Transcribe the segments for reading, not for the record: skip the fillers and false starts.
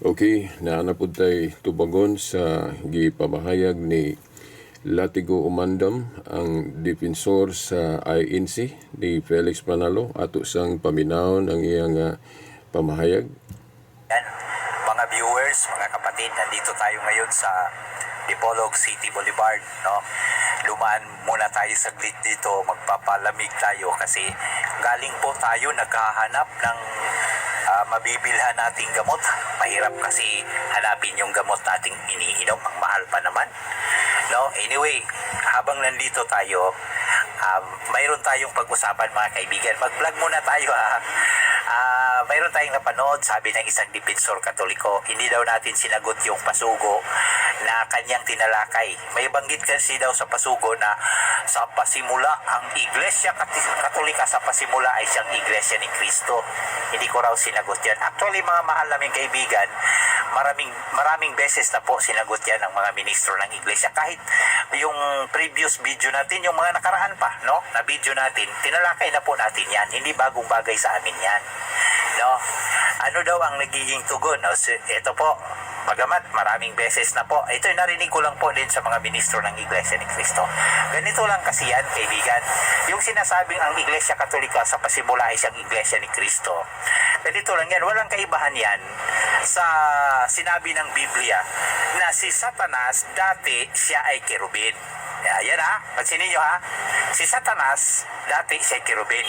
Okay, naa na pud tay tubagon sa gipamahayag ni Latigo Umandam, ang defensor sa INC ni Felix Manalo. Ato sang paminawon ang iyang pamahayag. Yan, mga viewers, mga kapatid, nandito tayo ngayon sa Dipolog City Boulevard, no? Dumaan muna tayo saglit dito, magpapalamig tayo kasi galing po tayo naghahanap ng mabibilhan nating gamot. Mahirap kasi hanapin yung gamot nating iniinom, ang mahal pa naman. No? Anyway, habang nandito tayo, mayroon tayong pag-usapan, mga kaibigan. Mag-vlog muna tayo, ha. Mayroon tayong napanood, sabi ng isang defensor Katoliko, hindi daw natin sinagot yung pasugo na kanyang tinalakay. May banggit kasi daw sa pasugo na sa pasimula, ang Iglesia Katolika sa pasimula ay siyang Iglesia ni Kristo. Hindi ko raw sinagot yan. Actually, mga mahal naming kaibigan, maraming, maraming beses na po sinagot yan ng mga ministro ng Iglesia. Kahit yung previous video natin, yung mga nakaraan pa, no? Na video natin, tinalakay na po natin yan. Hindi bagong bagay sa amin yan. No? Ano daw ang nagiging tugon? No? So, ito po, bagamat maraming beses na po, ito ay narinig ko lang po din sa mga ministro ng Iglesia ni Cristo. Ganito lang kasi yan, kaibigan. Yung sinasabing ang Iglesia Katolika sa pasimula ay siyang Iglesia ni Cristo. Ganito lang yan, walang kaibahan yan sa sinabi ng Biblia na si Satanas dati siya ay kerubin. Ayan ha, pansinin nyo ha. Si Satanas dati siya ay kerubin.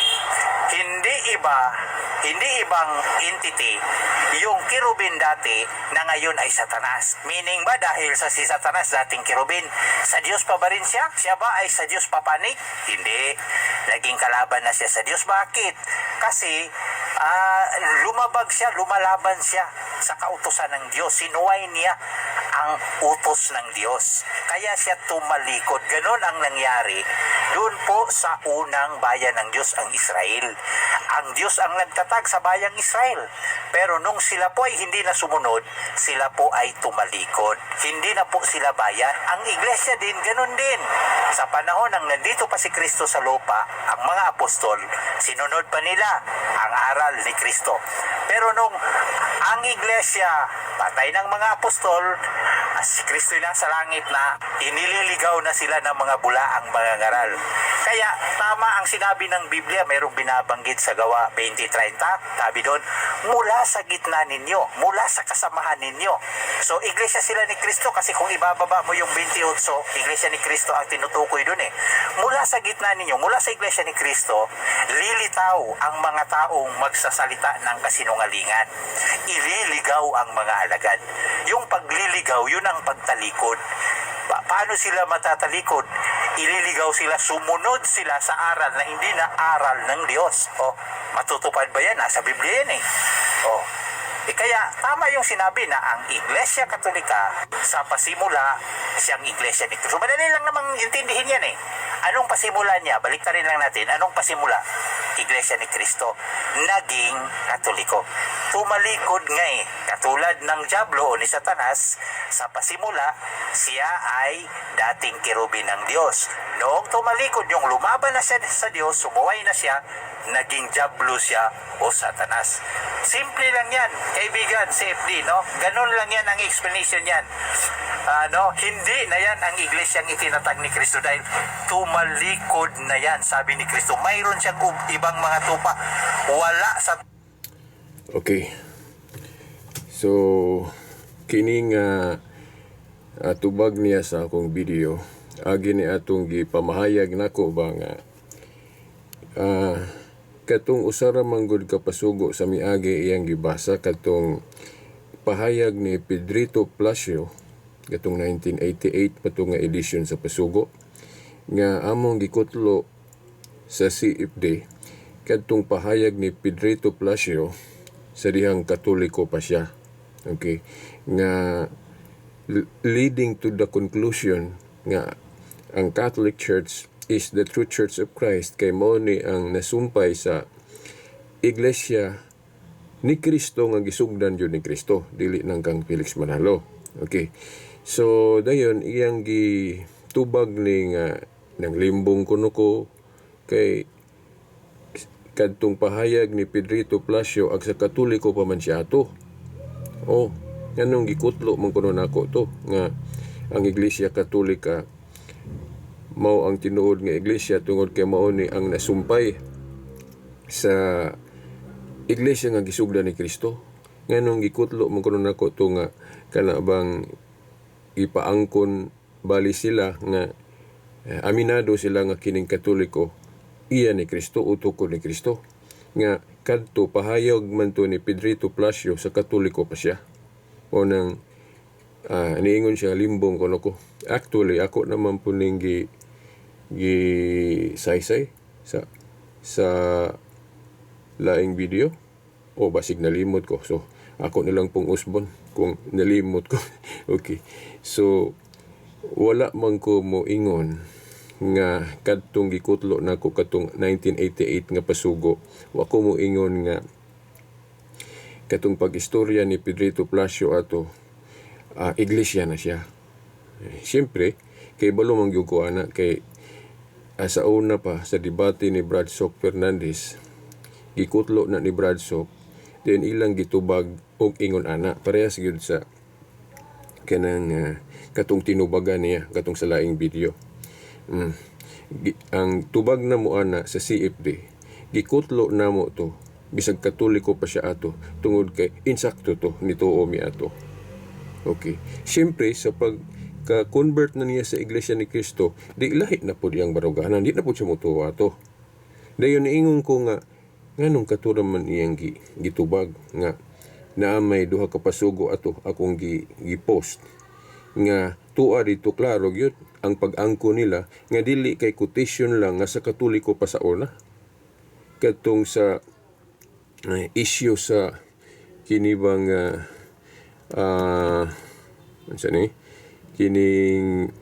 Hindi iba, hindi ibang entity yung kerubin dati na ngayon ay Satanas. Meaning ba dahil sa si Satanas dating kerubin, sa Diyos pa ba rin siya? Siya ba ay sa Diyos papanik? Hindi. Naging kalaban na siya sa Diyos. Bakit? Kasi lumabag siya, lumalaban siya sa kautusan ng Diyos. Sinuway niya ang utos ng Diyos. Kaya siya tumalikod. Ganon ang nangyari doon po sa unang bayan ng Diyos, ang Israel. Ang Diyos ang nagtatag sa bayang Israel. Pero nung sila po ay hindi na sumunod, sila po ay tumalikod. Hindi na po sila bayan. Ang iglesia din, ganon din. Sa panahon ng nandito pa si Kristo sa lupa, ang mga apostol, sinunod pa nila ang aral ni Kristo. Pero nung ang iglesia, patay ng mga apostol, si Kristo nasa langit na, inililigaw na sila ng mga bulaang mangangaral. Kaya tama ang sinabi ng Biblia, mayroong binabanggit sa Gawa 20:30, sabi doon, mula sa gitna ninyo, mula sa kasamahan ninyo. So, iglesia sila ni Kristo kasi kung ibababa mo yung 28, iglesia ni Kristo ang tinutukoy doon eh. Mula sa gitna ninyo, mula sa iglesia ni Kristo, lilitaw ang mga taong magsasalita ng kasinungalingan. Ililigaw ang mga alagad. Yung pagliligaw, yun ang pagtalikod. Paano sila matatalikod? Ililigaw sila, sumunod sila sa aral na hindi na aral ng Diyos. O, matutupad ba yan? Nasa Biblia yan eh. O, eh kaya tama yung sinabi na ang Iglesia Katolika sa pasimula siyang Iglesia ni Cristo. Madali lang namang intindihin yan eh. Anong pasimula niya? Baliktarin lang natin. Anong pasimula? Iglesia ni Cristo. Naging Katoliko. Tumalikod nga eh. Katulad ng Diablo o ni Satanas, sa pasimula, siya ay dating kerubin ng Diyos. Noong tumalikod, yung lumaban na siya sa Diyos, sumuway na siya, naging Diablo siya o Satanas. Simple lang yan, kaibigan, CFD, no? Ganun lang yan ang explanation yan. Ano, hindi na yan ang iglesyang itinatag ni Kristo dahil tumalikod na yan, sabi ni Kristo. Mayroon siyang ibang mga tupa. Wala sa Okay. So, kining tubag niya sa akong video, agi ni atong gipamahayag nako ba nga katong usa ra man gud ka pasugo sa miagi iyang gibasa, katong pahayag ni Pedrito Placio, katong 1988 pa to nga edition sa pasugo nga among gikutlo sa CFD. Kadtong pahayag ni Pedrito Placio sa dihang Katoliko pa siya, okay, nga leading to the conclusion nga ang Catholic Church is the true Church of Christ kay mao ni ang nasumpay sa Iglesia ni Kristo nga gisugdan jud ni Kristo, dili nang kang Felix Manalo. Okay, so dayon iyang gitubag ni nga nang limbong kuno ko kay kadtong pahayag ni Pedrito Placio ag sa Katoliko pa man siya ato. Oh, Nganong gikutlo man kuno nako to nga ang Iglesia Katolika mao ang tinuod nga iglesia tungod kay mao ni ang nasumpay sa iglesia nga gisugdan ni Kristo? Nganong gikutlo man kuno nako to nga kana bang ipaangkon bali sila nga aminado sila nga kining Katoliko iya ni Kristo o tukod ni Kristo, nga kadto pahayag man to ni Pedrito Placio sa Katoliko pa siya o nang niingon siya limbong kuno ko? Actually, ako naman po ning gi saysay sa laing video o basig nalimot ko, so ako nilang pong usbon kung nalimot ko. Okay, so wala man ko mo ingon nga kadtong gikutlo nako katong 1988 nga pasugo, wa ko mo ingon nga katong pag-istorya ni Pedrito Placio ato iglesia na siya. Eh, siyempre kay balo man gyud ko ana kay sa una pa sa debate ni Brad Sok Fernandez, gikutlo na ni Brad Sok, then ilang gitubag og ingon ana, parehas gyud sa kanang katong tinubagan niya katong sa laing video. Ang tubag na mo ana sa CFD, gikutlo namo to bisag Katoliko pa siya ato tungod kay insakto to nituo mi ato. Okay, siyempre sa pag ka-convert na niya sa Iglesia ni Cristo, di lahi na pud iyang baruganan, di na pud siya motuo ato. Dayon niingon ko nga nganong katura man iyang gitubag nga naa may duha ka pasugo ato akong gi-post nga tuwa dito, klaro gyud ang pag-angko nila nga dili kay quotation lang nga sa Katoliko pa sa una katong sa issue sa kini bang unsa ni kining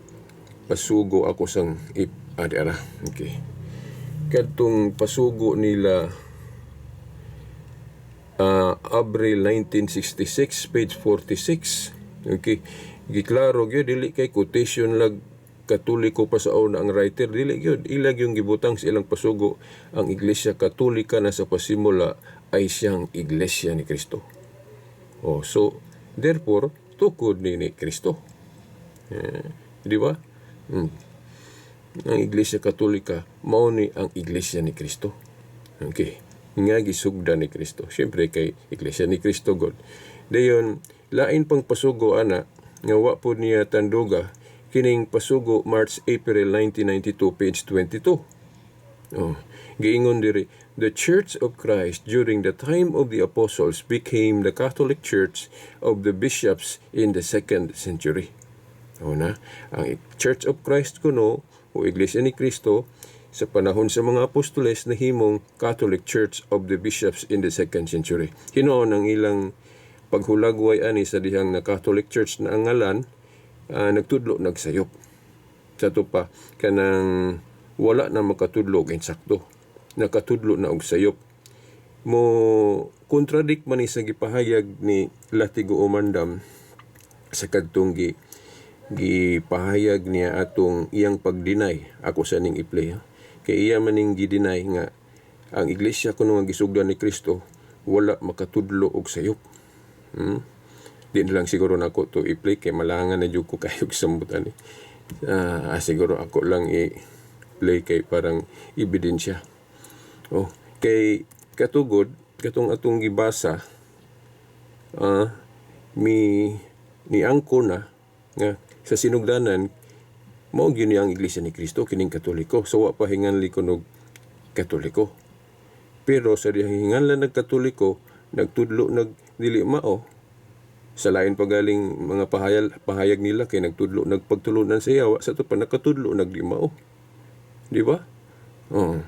pasugo ako sang ip di ara. Okay, kadtong pasugo nila, Abril 1966, page 46. Okay, giklaro gyud dili kay quotation lag Katoliko pa sa una ang writer, dili gyud. Ilag yung gibutang sa ilang pasugo, ang Iglesia Katolika na sa pasimula ay siyang Iglesia ni Kristo. Oh, so therefore tukod ni Kristo. Eh, di ba? Ang Iglesia Katolika mao ni ang Iglesia ni Kristo. Okay. Nga gisugda ni Kristo. Siyempre kay Iglesia ni Kristo God. Dayon lain pang pasugo ana nga wa po niya tanduga, kining pasugo March April 1992, page 22. Oh, giingon diri, "The Church of Christ during the time of the apostles became the Catholic Church of the bishops in the second century." O na, ang Church of Christ kuno o Iglesia ni Cristo sa panahon sa mga apostoles nahimong Catholic Church of the bishops in the second century. Hinuon ang ilang paghulagway ani sa dihang na Catholic Church na ang ngalan, nagtudlo nagsayop. Sa to pa kanang wala na makatudlo og insakto. Nakatudlo na og sayop. Mo contradict man ni sa gipahayag ni Latigo Umandam sa kadtong gipahayag niya atong iyang pag-deny. Ako sa ning i-play, ha? Kay iya man ning gi-deny nga ang iglesia kuno nga gisugdan ni Kristo wala makatudlo og sayop. Di na lang siguro nako to i-play kay malangan na jud ko kayo samot ani. Siguro ako lang i-play kay parang ebidensya. Oh, kay katugod katong atong gibasa, mi niangko na nga sa sinugdanan mao gyud ni ang Iglesia ni Cristo kining Katoliko, so wa pa hinganli kunog Katoliko, pero sa dihang hinganlan nag Katoliko, nagtudlo nag dili mao. Sa lain pa galing mga pahayag nila kay nagtudlo nagpagtulunan sa yawa, sa to pa nakatudlo nag di mao, di ba? Oh.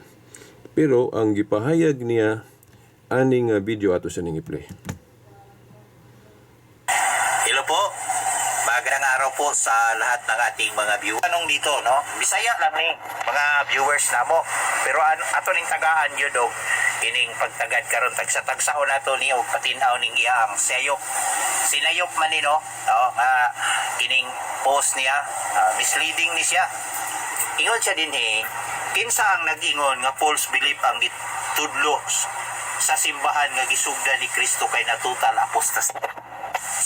Pero ang gipahayag niya ani nga video, ato sa ning i-play. Hello po. Magandang araw po sa lahat ng ating mga viewers. Anong dito, no? Bisaya lang ni mga viewers namo. Pero ato ning tagaan yun og kining pagtagad karon, tagsa-tagsaon nato ni og patin-aw ning iyang sayop. Sinayop man ni, no? No, nga kining post niya, misleading ni siya. Ingon siya dinhi, kinsa ang nag-ingon nga false belief ang gitudlo sa simbahan nga gisugdan ni Kristo kay na total apostasy?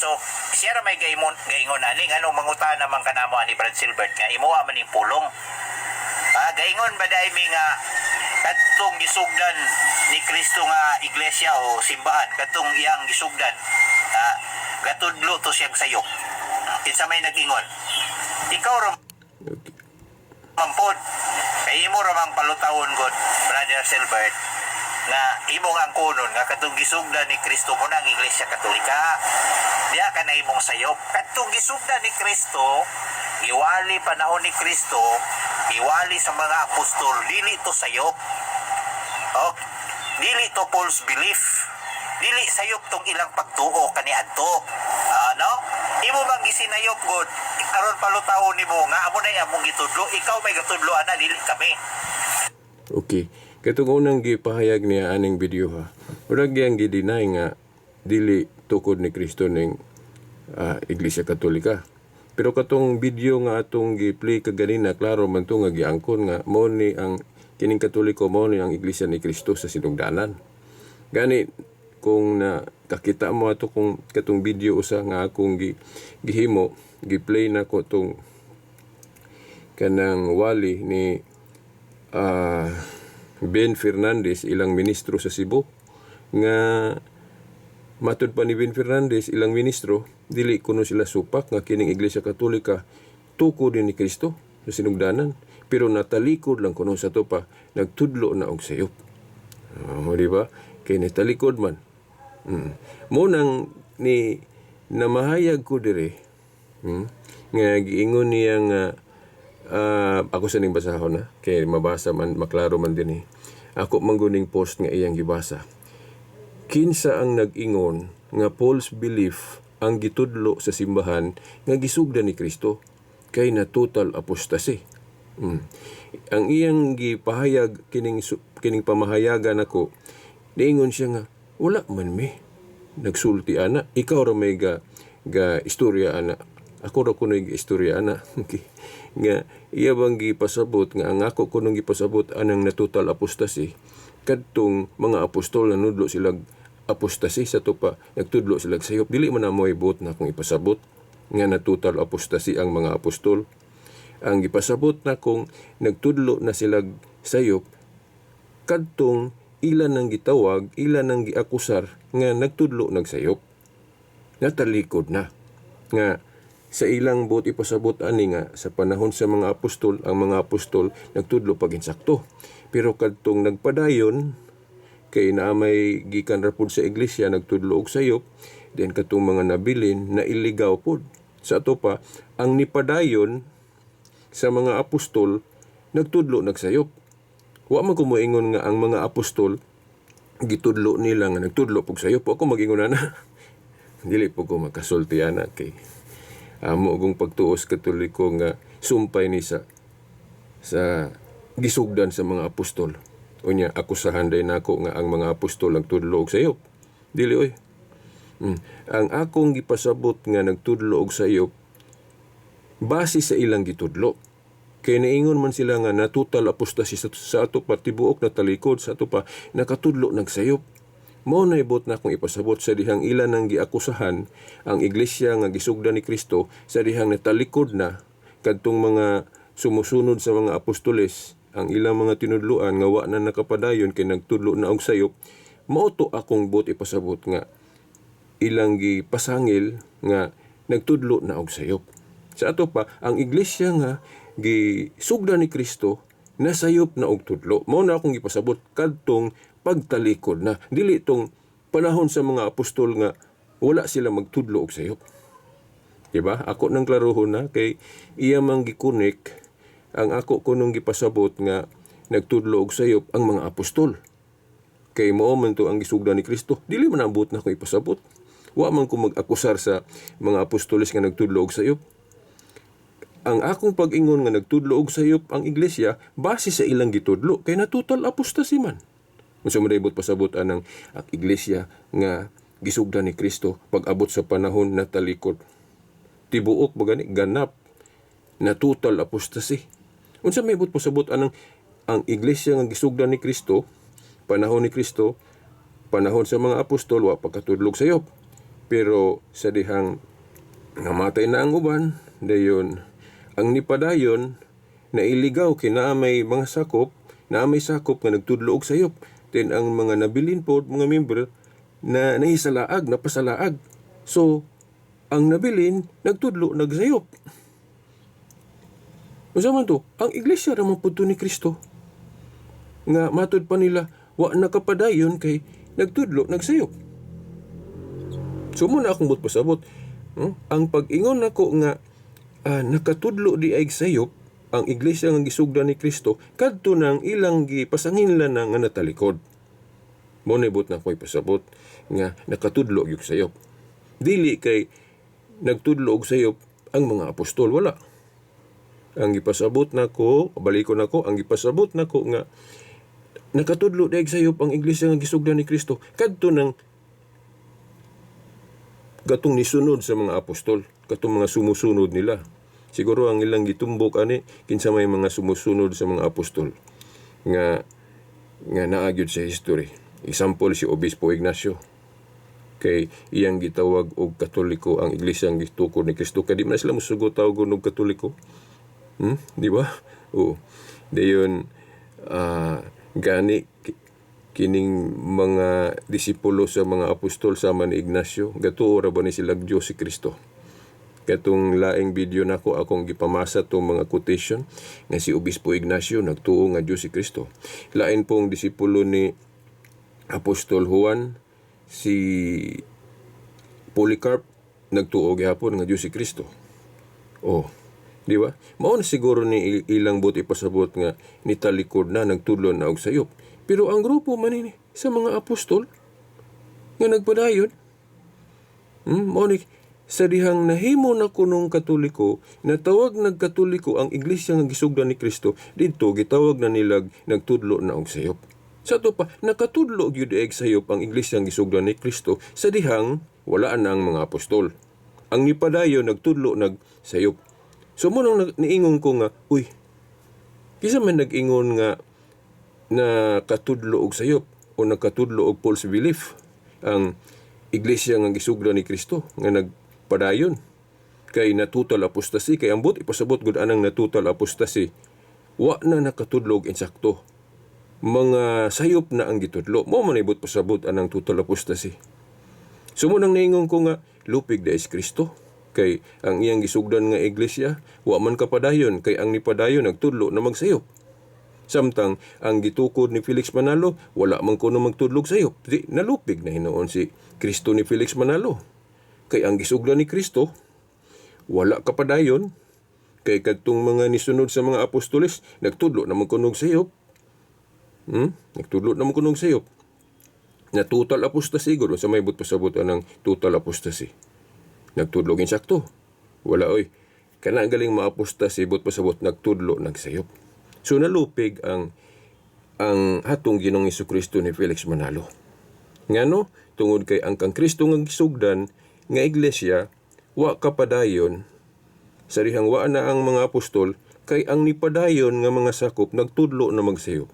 So, siya ra may gaimon, gaingon ani, nganong mangutana man kanamo ani, Brad Silbert, nga imuha man ning pulong. Ah, gaingon ba dai mi nga kadtong gisugdan ni Kristo nga iglesia o simbahan, kadtong iyang gisugdan, ah, gatudlo to siyang sayop? Kinsa may nag-ingon? Ikaw ra man pod. Kay imo ra mang palutawon god, Brother Silbert, nga imong angkonon nga kadtong gisugdan ni Kristo mo ang Iglesia Katolika. Diha ka na imong sayop. Kadtong gisugdan ni Kristo, giwali panahon ni Kristo, giwali sa mga apostol, dili to sayop. Okay. Dili to false belief. Dili sayop tong ilang pagtuo kaniadto. Ano? Imo bang gisinayop god aron palutawon nimo nga amo na among gitudlo? Ikaw may gatudlo ana, dili kami. Okay. Katong unang gipahayag niya aning video ha. Murag giyang gi-deny nga dili tukod ni Kristo ning Iglesia Katolika. Pero katong video nga atong gi-play kaganina, klaro man to nga giangkon nga mao ni ang kining Katoliko, mao ni ang Iglesia ni Kristo sa sinugdanan. Gani kung na kakita mo ato kung katong video usa nga akong gihimo, gi-play na ko tong kanang wali ni Ben Fernandez, ilang ministro sa Cebu, nga matud pa ni Ben Fernandez, ilang ministro, dili kuno sila supak nga kining Iglesia Katolika tukod din ni Kristo sa sinugdanan, pero natalikod lang kuno sa ato pa nagtudlo na og sayop. Oh, di ba? Kay natalikod man. Mo nang ni namahayag ko dire, nga giingon niya nga ako sa ning basahon na kay mabasa man, maklaro man din eh. Ako mangguning post nga iyang gibasa. Kinsa ang nag-ingon nga false belief ang gitudlo sa simbahan nga gisugdan ni Kristo kay na total apostasy? Ang iyang gipahayag kining pamahayagan ako, niingon siya nga wala man mi nagsulti ana, ikaw ra may ga istorya ana, ako ra kunoy ga istorya ana. Okay. Nga iya bang gipasabot nga ang ako kunong gipasabot anang na total apostasy kadtong mga apostol na nudlo sila apostasy, sa ato pa nagtudlo sila sayop. Dili man na mo ibot na akong ipasabot nga na total apostasy ang mga apostol. Ang gipasabot na kung nagtudlo na sila sayop kadtong ilan ang gitawag, ilan ang giakusar nga nagtudlo nagsayop, natalikod na. Nga sa ilang buot ipasabot ani nga sa panahon sa mga apostol, ang mga apostol nagtudlo pag insakto, pero kadtong nagpadayon kay naa may gikan ra pud sa iglesia nagtudlo og sayop, then katong mga nabilin na iligaw pud. Sa ato pa ang nipadayon sa mga apostol nagtudlo nagsayop. Wa man ko moingon nga ang mga apostol gitudlo nila nga nagtudlo pug sayop. Wa ko magingon ana. Dili po ko makasulti ana kay amo kong pagtuos Katoliko nga sumpay ni sa gisugdan sa mga apostol. Unya akusahan day nako nga ang mga apostol nagtudlo og sayop. Dili oy. Ang akong gipasabot nga nagtudlo og sayop base sa ilang gitudlo. Kay naingon man sila nga na-total apostasy sa ato pa tibuok na talikod, sa ato pa nakatudlo nagsayop. Mao na ibot na akong ipasabot sa dihang ilan ang giakusahan ang iglesia nga gisugdan ni Kristo sa dihang natalikod na kadtong mga sumusunod sa mga apostoles ang ilang mga tinudluan nga wa na nakapadayon kay nagtudlo na og sayop. Mao to akong buot ipasabot nga ilang gipasangil nga nagtudlo na og sayop. Sa ato pa ang iglesia nga gisugdan ni Kristo nasayop na og tudlo. Mao na akong gipasabot kadtong pagtalikod na, dili tong panahon sa mga apostol nga wala sila magtudlo og sayop. Diba? Ako nang klarohon na kay iya mang gikunik ang ako kunong gipasabot nga nagtudlo og sayop ang mga apostol. Kay mao man to ang gisugdan ni Kristo. Dili man ang buot na akong ipasabot. Wa man ko mag-akusar sa mga apostoles nga nagtudlo og sayop. Ang akong pag-ingon nga nagtudlo og sayop ang iglesia base sa ilang gitudlo kay na-total apostasy man. Unsa man ibot pasabot anang ang iglesia nga gisugdan ni Kristo pag-abot sa panahon na talikod? Tibuok ba gani ganap na total apostasy? Unsa may ibot pasabot anang ang iglesia nga gisugdan ni Kristo, panahon ni Kristo, panahon sa mga apostol, wa pagkatudlog sayop? Pero sa dihang namatay na ang uban, dayon ang nipadayon nailigaw kay naa may mga sakop, naa may sakop nga nagtudlo og sayop. Then ang mga nabilin pod mga member na nahisalaag, napasalaag. So ang nabilin nagtudlo nagsayop. Unsa man to? Ang iglesia ra man pud to ni Kristo. Nga matud pa nila wa nakapadayon kay nagtudlo nagsayop. So mo na akong but pasabot. Ang pag-ingon nako nga nakatudlo di ay sayop ang iglesia nga gisugdan ni Kristo kadto nang ilang gipasanginlan na nga natalikod. Mo na ibot na ako'y pasabot nga nakatudlo gyud sayop. Dili kay nagtudlo og sayop ang mga apostol, wala. Ang gipasabot nako, balikon nako, ang gipasabot nako nga nakatudlo daig sayop ang iglesia nga gisugdan ni Kristo kadto nang gatong nisunod sa mga apostol, katong mga sumusunod nila. Siguro ang ilang gitumbok ani kinsa may mga sumusunod sa mga apostol nga nga naa gyud sa history. Example, si Obispo Ignacio, kay iyang gitawag og Katoliko ang iglesia ang gitukod ni Kristo, kay di man sila mosugot tawgon og Katoliko. Di ba? Oo. Dayon gani kining mga disipulo sa mga apostol sama ni Ignacio, gatuo ra ba ni sila Diyos si Kristo? Katong laing video nako, akong gipamasa tong mga quotation nga si Obispo Ignacio nagtuo nga Diyos si Kristo. Lain pong disipulo ni Apostol Juan, si Polycarp, nagtuo gihapon nga Diyos si Kristo. Oh, di ba? Mao na siguro ni ilang but ipasabot nga nitalikod na, nagtudlo na og sayop. Pero ang grupo man ini sa mga apostol nga nagpadayon, mao ni sa dihang nahimo na kunong Katoliko, natawag nagkatoliko ang iglesia nga gisugdan ni Kristo, didto gitawag na nilag nagtudlo na og sayop. Sa ato pa, nakatudlo gyud og sayop ang iglesia nga gisugdan ni Kristo sa dihang wala na ang mga apostol. Ang nipadayon nagtudlo nag sayop. So mo nang niingon ko nga, uy, kinsa man nag-ingon nga nakatudlo og sayop o nakatudlo og false belief ang iglesia nga gisugdan ni Kristo nga nagpadayon kay na total apostasy? Kay ambot ipasabot gud anang na total apostasy, wa na nakatudlo og insakto, mga sayop na ang gitudlo. Mo man ibot pasabot anang total apostasy. So mo nang niingon ko nga lupig da is Kristo kay ang iyang gisugdan nga iglesia wa man kapadayon kay ang nipadayon nagtudlo na magsayop. Samtang ang gitukod ni Felix Manalo wala man kuno magtudlog sayop. Di nalupig na hinuon si Kristo ni Felix Manalo. Kay ang gisugdan ni Kristo wala kapadayon kay kadtong mga nisunod sa mga apostoles nagtudlo na man kunog sayop. Nagtudlo na man kunog sayop. Na total apostasy gud sa may but pasabot anang total apostasy. Nagtudlo insakto. Wala oy. Kana galing ma-apostasy, but pasabot nagtudlo nagsayop. So nalupig ang atong Ginoong Kristo ni Felix Manalo. Ngano? Tungod kay ang kang Kristo nga gisugdan nga iglesia wa kapadayon sa dihang wa na ang mga apostol kay ang nipadayon nga mga sakop nagtudlo na magsayop.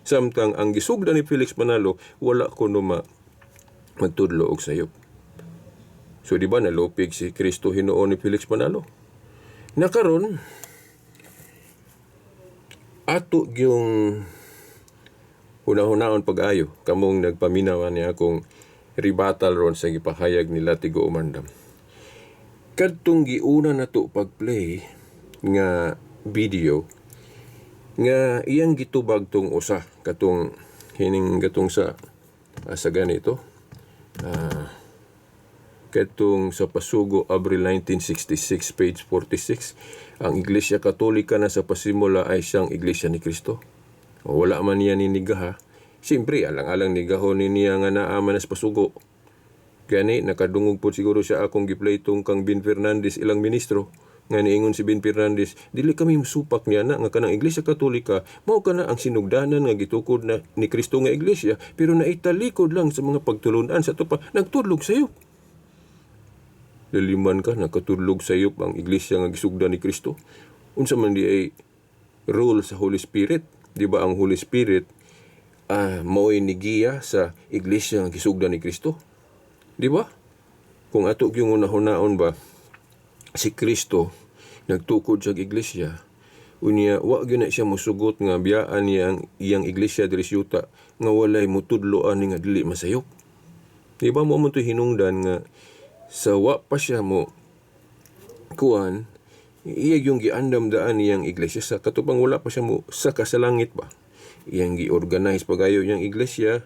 Samtang ang gisugdan ni Felix Manalo wala kuno magtudlo og sayop. So di ba nalupig si Kristo hinuon ni Felix Manalo? Nakaron ato yung hunahunaon pag-ayo kamong nagpaminaw ni akong rebuttal ron sa gipahayag ni Latigo Umandam. Kadtong giuna nato pag-play nga video nga iyang gitubag tong usa katong hining gatong sa sa ganito katong sa Pasugo, Abril 1966, page 46, ang Iglesia Katolika na sa pasimula ay siyang Iglesia ni Kristo. O, wala man niya ninigaha. Siyempre, alang-alang nigahon ni niya nga naa man sa pasugo. Gani, nakadungog po siguro siya akong giplay tong kang Bin Fernandez, ilang ministro. Nga niingon si Bin Fernandez, dili kami musupak niya na nga kanang Iglesia Katolika, mao kana ang sinugdanan nga gitukod na ni Kristo nga iglesia, pero naitalikod lang sa mga pagtulunan sa tupa, nagtudlog sayo. Laliman ka, nakatudlog sayop ang iglesia nga gisugdan ni Kristo. Unsa man di ay role sa Holy Spirit? Di ba ang Holy Spirit mao'y nigiya sa iglesia nga gisugdan ni Kristo? Di ba? Kung ato yung unahunaon ba, si Kristo nagtukod sa iglesia, unya wa gyud na siya mosugot nga biyaan niya ang iyang iglesia diri sa yuta nga walay mutudlo ani nga dili masayop. Di ba mo man to hinungdan nga sa wa pa siya mo kuan, iya yung giandam daan niyang iglesia sa katupang wala pa siya mo saka sa langit ba. Iyang gi-organize pagayo iyang iglesia,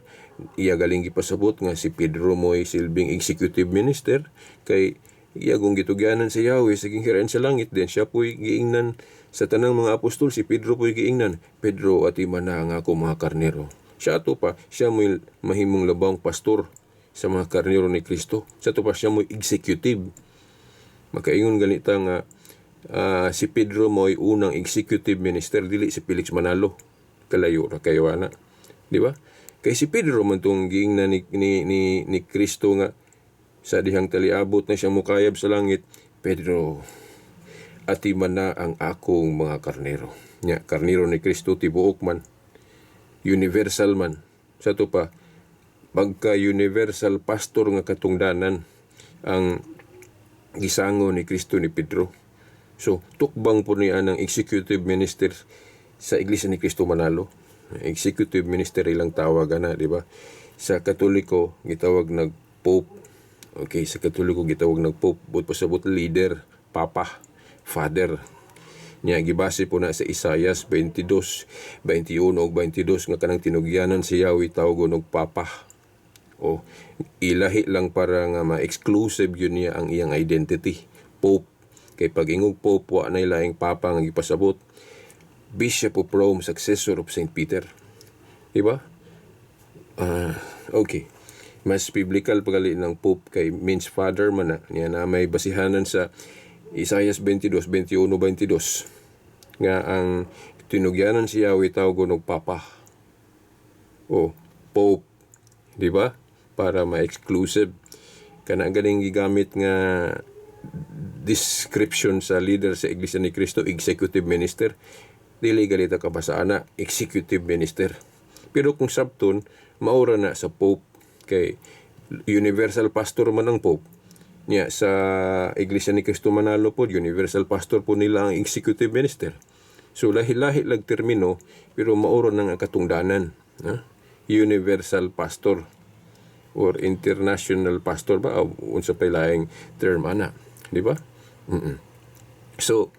iya galing gipasabot nga si Pedro mo'y silbing executive minister kay iya kung gitugyanan sa Yahweh sa ginghiraan sa langit, then siya po'y giingnan sa tanang mga apostol, si Pedro po'y giingnan, "Pedro, atiman na ang ako mga karnero." Siya ato pa, siya mo'y mahimong labang pastor sa mga karnero ni Kristo. Sa ato pa, siya mo'y executive. Makaingon ganita nga si Pedro mo'y unang executive minister, dili si Felix Manalo. Kalayo ra kayo ana. Di ba? Kay si Pedro man tong giingnan ni Kristo nga sa dihang taliabot na siya mukayab sa langit, "Pedro, atiman na ang akong mga karnero." Nya, karnero ni Kristo tibuok man. Universal man. Sa to pa, pagka universal pastor nga katungdanan ang gisango ni Kristo ni Pedro. So, tukbang po niya ng executive minister sa Iglesia ni Cristo Manalo. Executive minister ilang tawag ana, di ba? Sa Katoliko gitawag nag Pope. Okay, sa Katoliko gitawag nag Pope, but pasabot leader, papa, father. Nya gibase po na sa Isayas 22, 21 ug 22 nga kanang tinugyanan si Yahweh tawgon og papa. O ilahi lang para nga ma-exclusive yun niya ang iyang identity. Pope. Kay pag ingog Pope, wa na laing papa nga gipasabot. Bishop of Rome, successor of St. Peter. Diba? Ah, okay. Mas biblical pagali ng Pope kay means father man na. Niya na may basihanan sa Isayas 22, 21, 22 nga ang tinugyanan si Yahweh tawgon og papa o Pope, di ba? Para ma-exclusive. Kana ganing gigamit nga description sa leader sa Iglesia ni Cristo, executive minister. Dili galita kabasaan na executive minister. Pero kung sabton, maura na sa Pope kay universal pastor man ang Pope. Niya sa Iglesia ni Cristo Manalo po, universal pastor po nila ang executive minister. So lahi-lahi lag termino pero mauro na nga katungdanan, ha? Universal pastor or international pastor ba o unsa pay laing term ana, di ba? So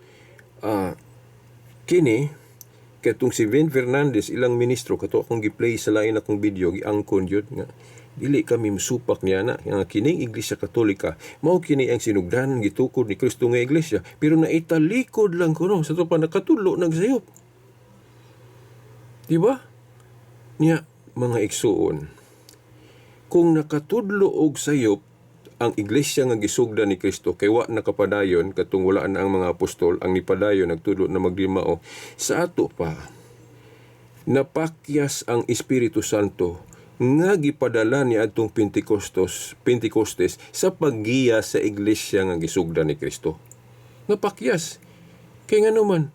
kini katong si Vin Fernandez, ilang ministro, kato akong gi-play sa lain akong video, giangkon yun nga dili kami musupak niya na nga kining Iglesia Katolika mao kini ang sinugdanan gitukod ni Kristo nga iglesia, pero naitalikod lang kuno sa to pa nakatulo nagsayop, di ba? Niya mga igsuon, kung nakatudlo og sayop ang iglesia nga gisugda ni Kristo kay wa nakapadayon katong wala na ang mga apostol, ang nipadayon nagtudlo na magdimao. Sa ato pa, napakyas ang Espiritu Santo nga gipadala ni adtong Pentecostes sa paggiya sa iglesia nga gisugda ni Kristo. Napakyas kay ngano man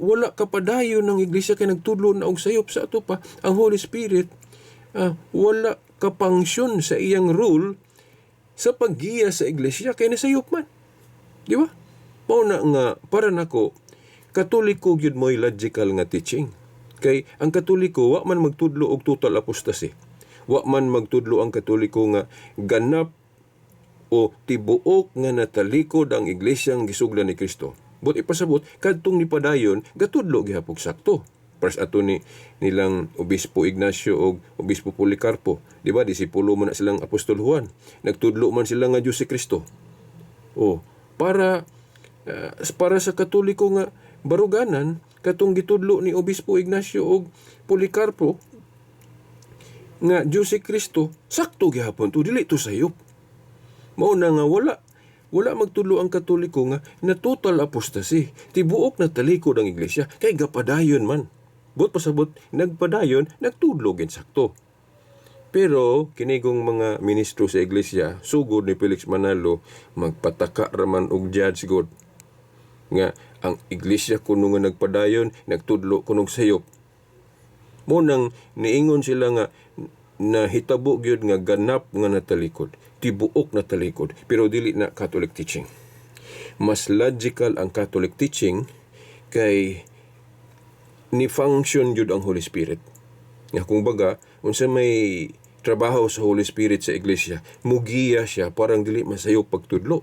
wala kapadayon ng iglesia kay nagtudlo na og sayop. Sa ato pa, ang Holy Spirit wala kapangsyon sa iyang role sa paggiya sa iglesia kay nasayop man. Di ba? Mao na nga para nako, Katoliko gyud mo'y logical nga teaching. Kay ang Katoliko wa man magtudlo og total apostasy. Wa man magtudlo ang Katoliko nga ganap o tibuok nga natalikod ang iglesia nga gisugdan ni Kristo. But ipasabot kadtong nipadayon gatudlo gihapon sakto. Pars ato ni nilang Obispo Ignacio og Obispo Policarpo, di ba? Disipulo man na silang Apostol Juan. Nagtudlo man sila nga Diyos si Kristo. O para sa Katoliko nga baruganan, katong gitudlo ni Obispo Ignacio og Policarpo nga Diyos si Kristo, sakto gihapon to, dili to sayop. Mao na nga wala magtudlo ang Katoliko nga na total apostasy. Tibuok na talikod ang iglesia kay gapadayon man. But pasabot nagpadayon, nagtudlo gin sakto. Pero kinigong mga ministro sa iglesia, sugod ni Felix Manalo, magpataka raman og judge god nga ang iglesia kuno nga nagpadayon nagtudlo kunog sayop. Mo nang niingon sila nga Nahitabo gyud nga ganap nga natalikod, tibuok na talikod, pero dili na Catholic teaching. Mas logical ang Catholic teaching kay ni function gyud ang Holy Spirit. Nga kung baga, unsa may trabaho sa Holy Spirit sa iglesia, mugiya siya parang dili masayop pagtudlo.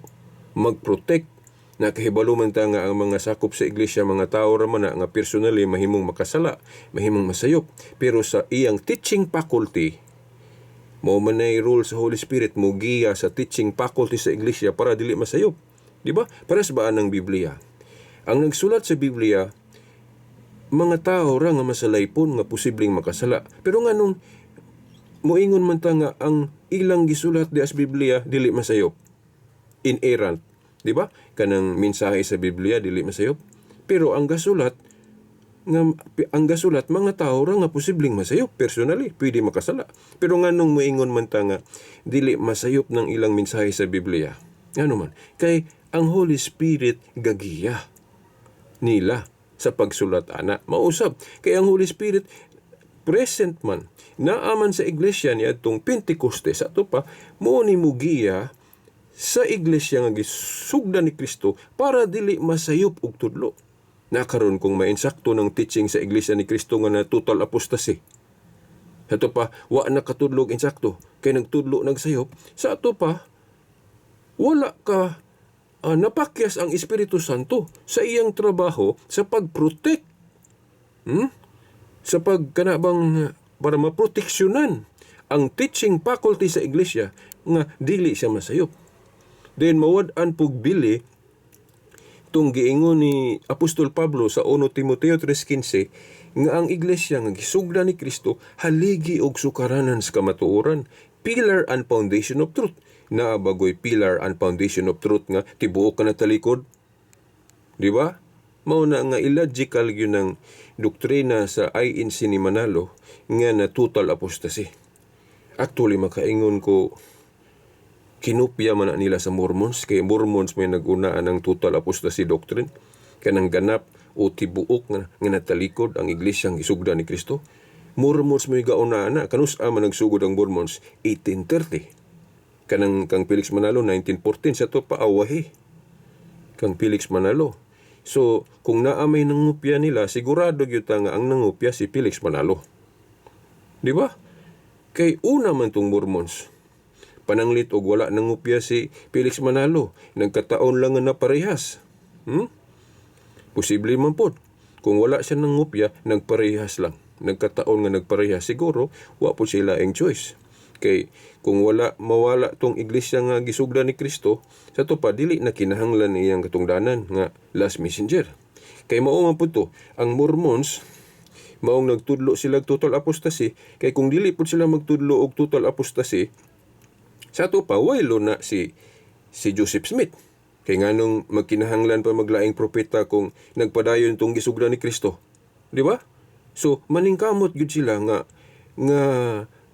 Mag-protect na kahibalo man ta nga ang mga sakop sa iglesia, mga tao ra man na nga personally mahimong makasala, mahimong masayop. Pero sa iyang teaching faculty, mao man nay role sa Holy Spirit, mugiya sa teaching faculty sa iglesia para dili masayop. Di ba? Pares ba ang Biblia? Ang nagsulat sa Biblia, mga tao ra nga masalaypon nga posibleng makasala. Pero nganong moingon man ta nga ang ilang gisulat di as Biblia dili masayop? Inerrant, di ba? Kanang mensahe sa Biblia dili masayop. Pero ang gasulat, mga tao ra nga posibleng masayop personally, pwede makasala. Pero nganong moingon man ta nga dili masayop ng ilang mensahe sa Biblia? Ano man? Kay ang Holy Spirit gagiya nila sa pagsulat ana. Mausab kay ang Holy Spirit present man, naaman sa iglesia niadtong Pentecoste. Sa ato pa, mo ni mugiya sa iglesia nga gisugdan ni Kristo para dili masayop og tudlo. Nakaron kung mainsakto ng teaching sa iglesia ni Kristo nga na total apostasy. Sa ato pa, wa na katudlog insakto kay nagtudlo nagsayop. Sa ato pa, wala ka napakyas ang Espiritu Santo sa iyang trabaho sa pag-protect. Sa pag kanabang para maproteksyonan ang teaching faculty sa iglesia nga dili siya masayop. Then mawad-an pug bili tong giingon ni Apostol Pablo sa 1 Timoteo 3:15 nga ang iglesia nga gisugdan ni Kristo haligi og sukaranan sa kamatuoran, pillar and foundation of truth. Naa bagoy pillar and foundation of truth nga tibuok ka na talikod? Di ba? Mao na nga illogical gyud ng doktrina sa INC ni Manalo nga na total apostasy. Actually, makaingon ko kinopya man na nila sa Mormons, kay Mormons may nag-unaan ng total apostasy doctrine, kanang ganap o tibuok nga natalikod ang iglesia ang gisugdan ni Kristo. Mormons may gaunaan na. Kanus-a man nagsugod ang Mormons? 1830. Kanang kang Felix Manalo, 1914. Sa to pa, awahi kang Felix Manalo. So kung naa may nangupya nila, sigurado gyud ta nga ang nangupya si Felix Manalo, di ba? Kay una man tong Mormons. Pananglit og wala nangupya si Felix Manalo, nagkataon lang nga naparehas. Posible man pod. Kung wala siya nangupya, nagparehas lang. Nagkataon nga nagparehas siguro, wa po sila ang choice. Kay kung wala mawala tong iglesia nga gisugdan ni Kristo, sa to pa dili na kinahanglan iyang katungdanan nga last messenger. Kay mao man pud to, ang Mormons maong nagtudlo sila og total apostasy, kay kung dili pud sila magtudlo og total apostasy, sa ato pa waylo na si Joseph Smith. Kay nganong magkinahanglan pa maglaing propeta kung nagpadayon tong gisugdan ni Kristo? Di ba? So maningkamot gyud sila nga nga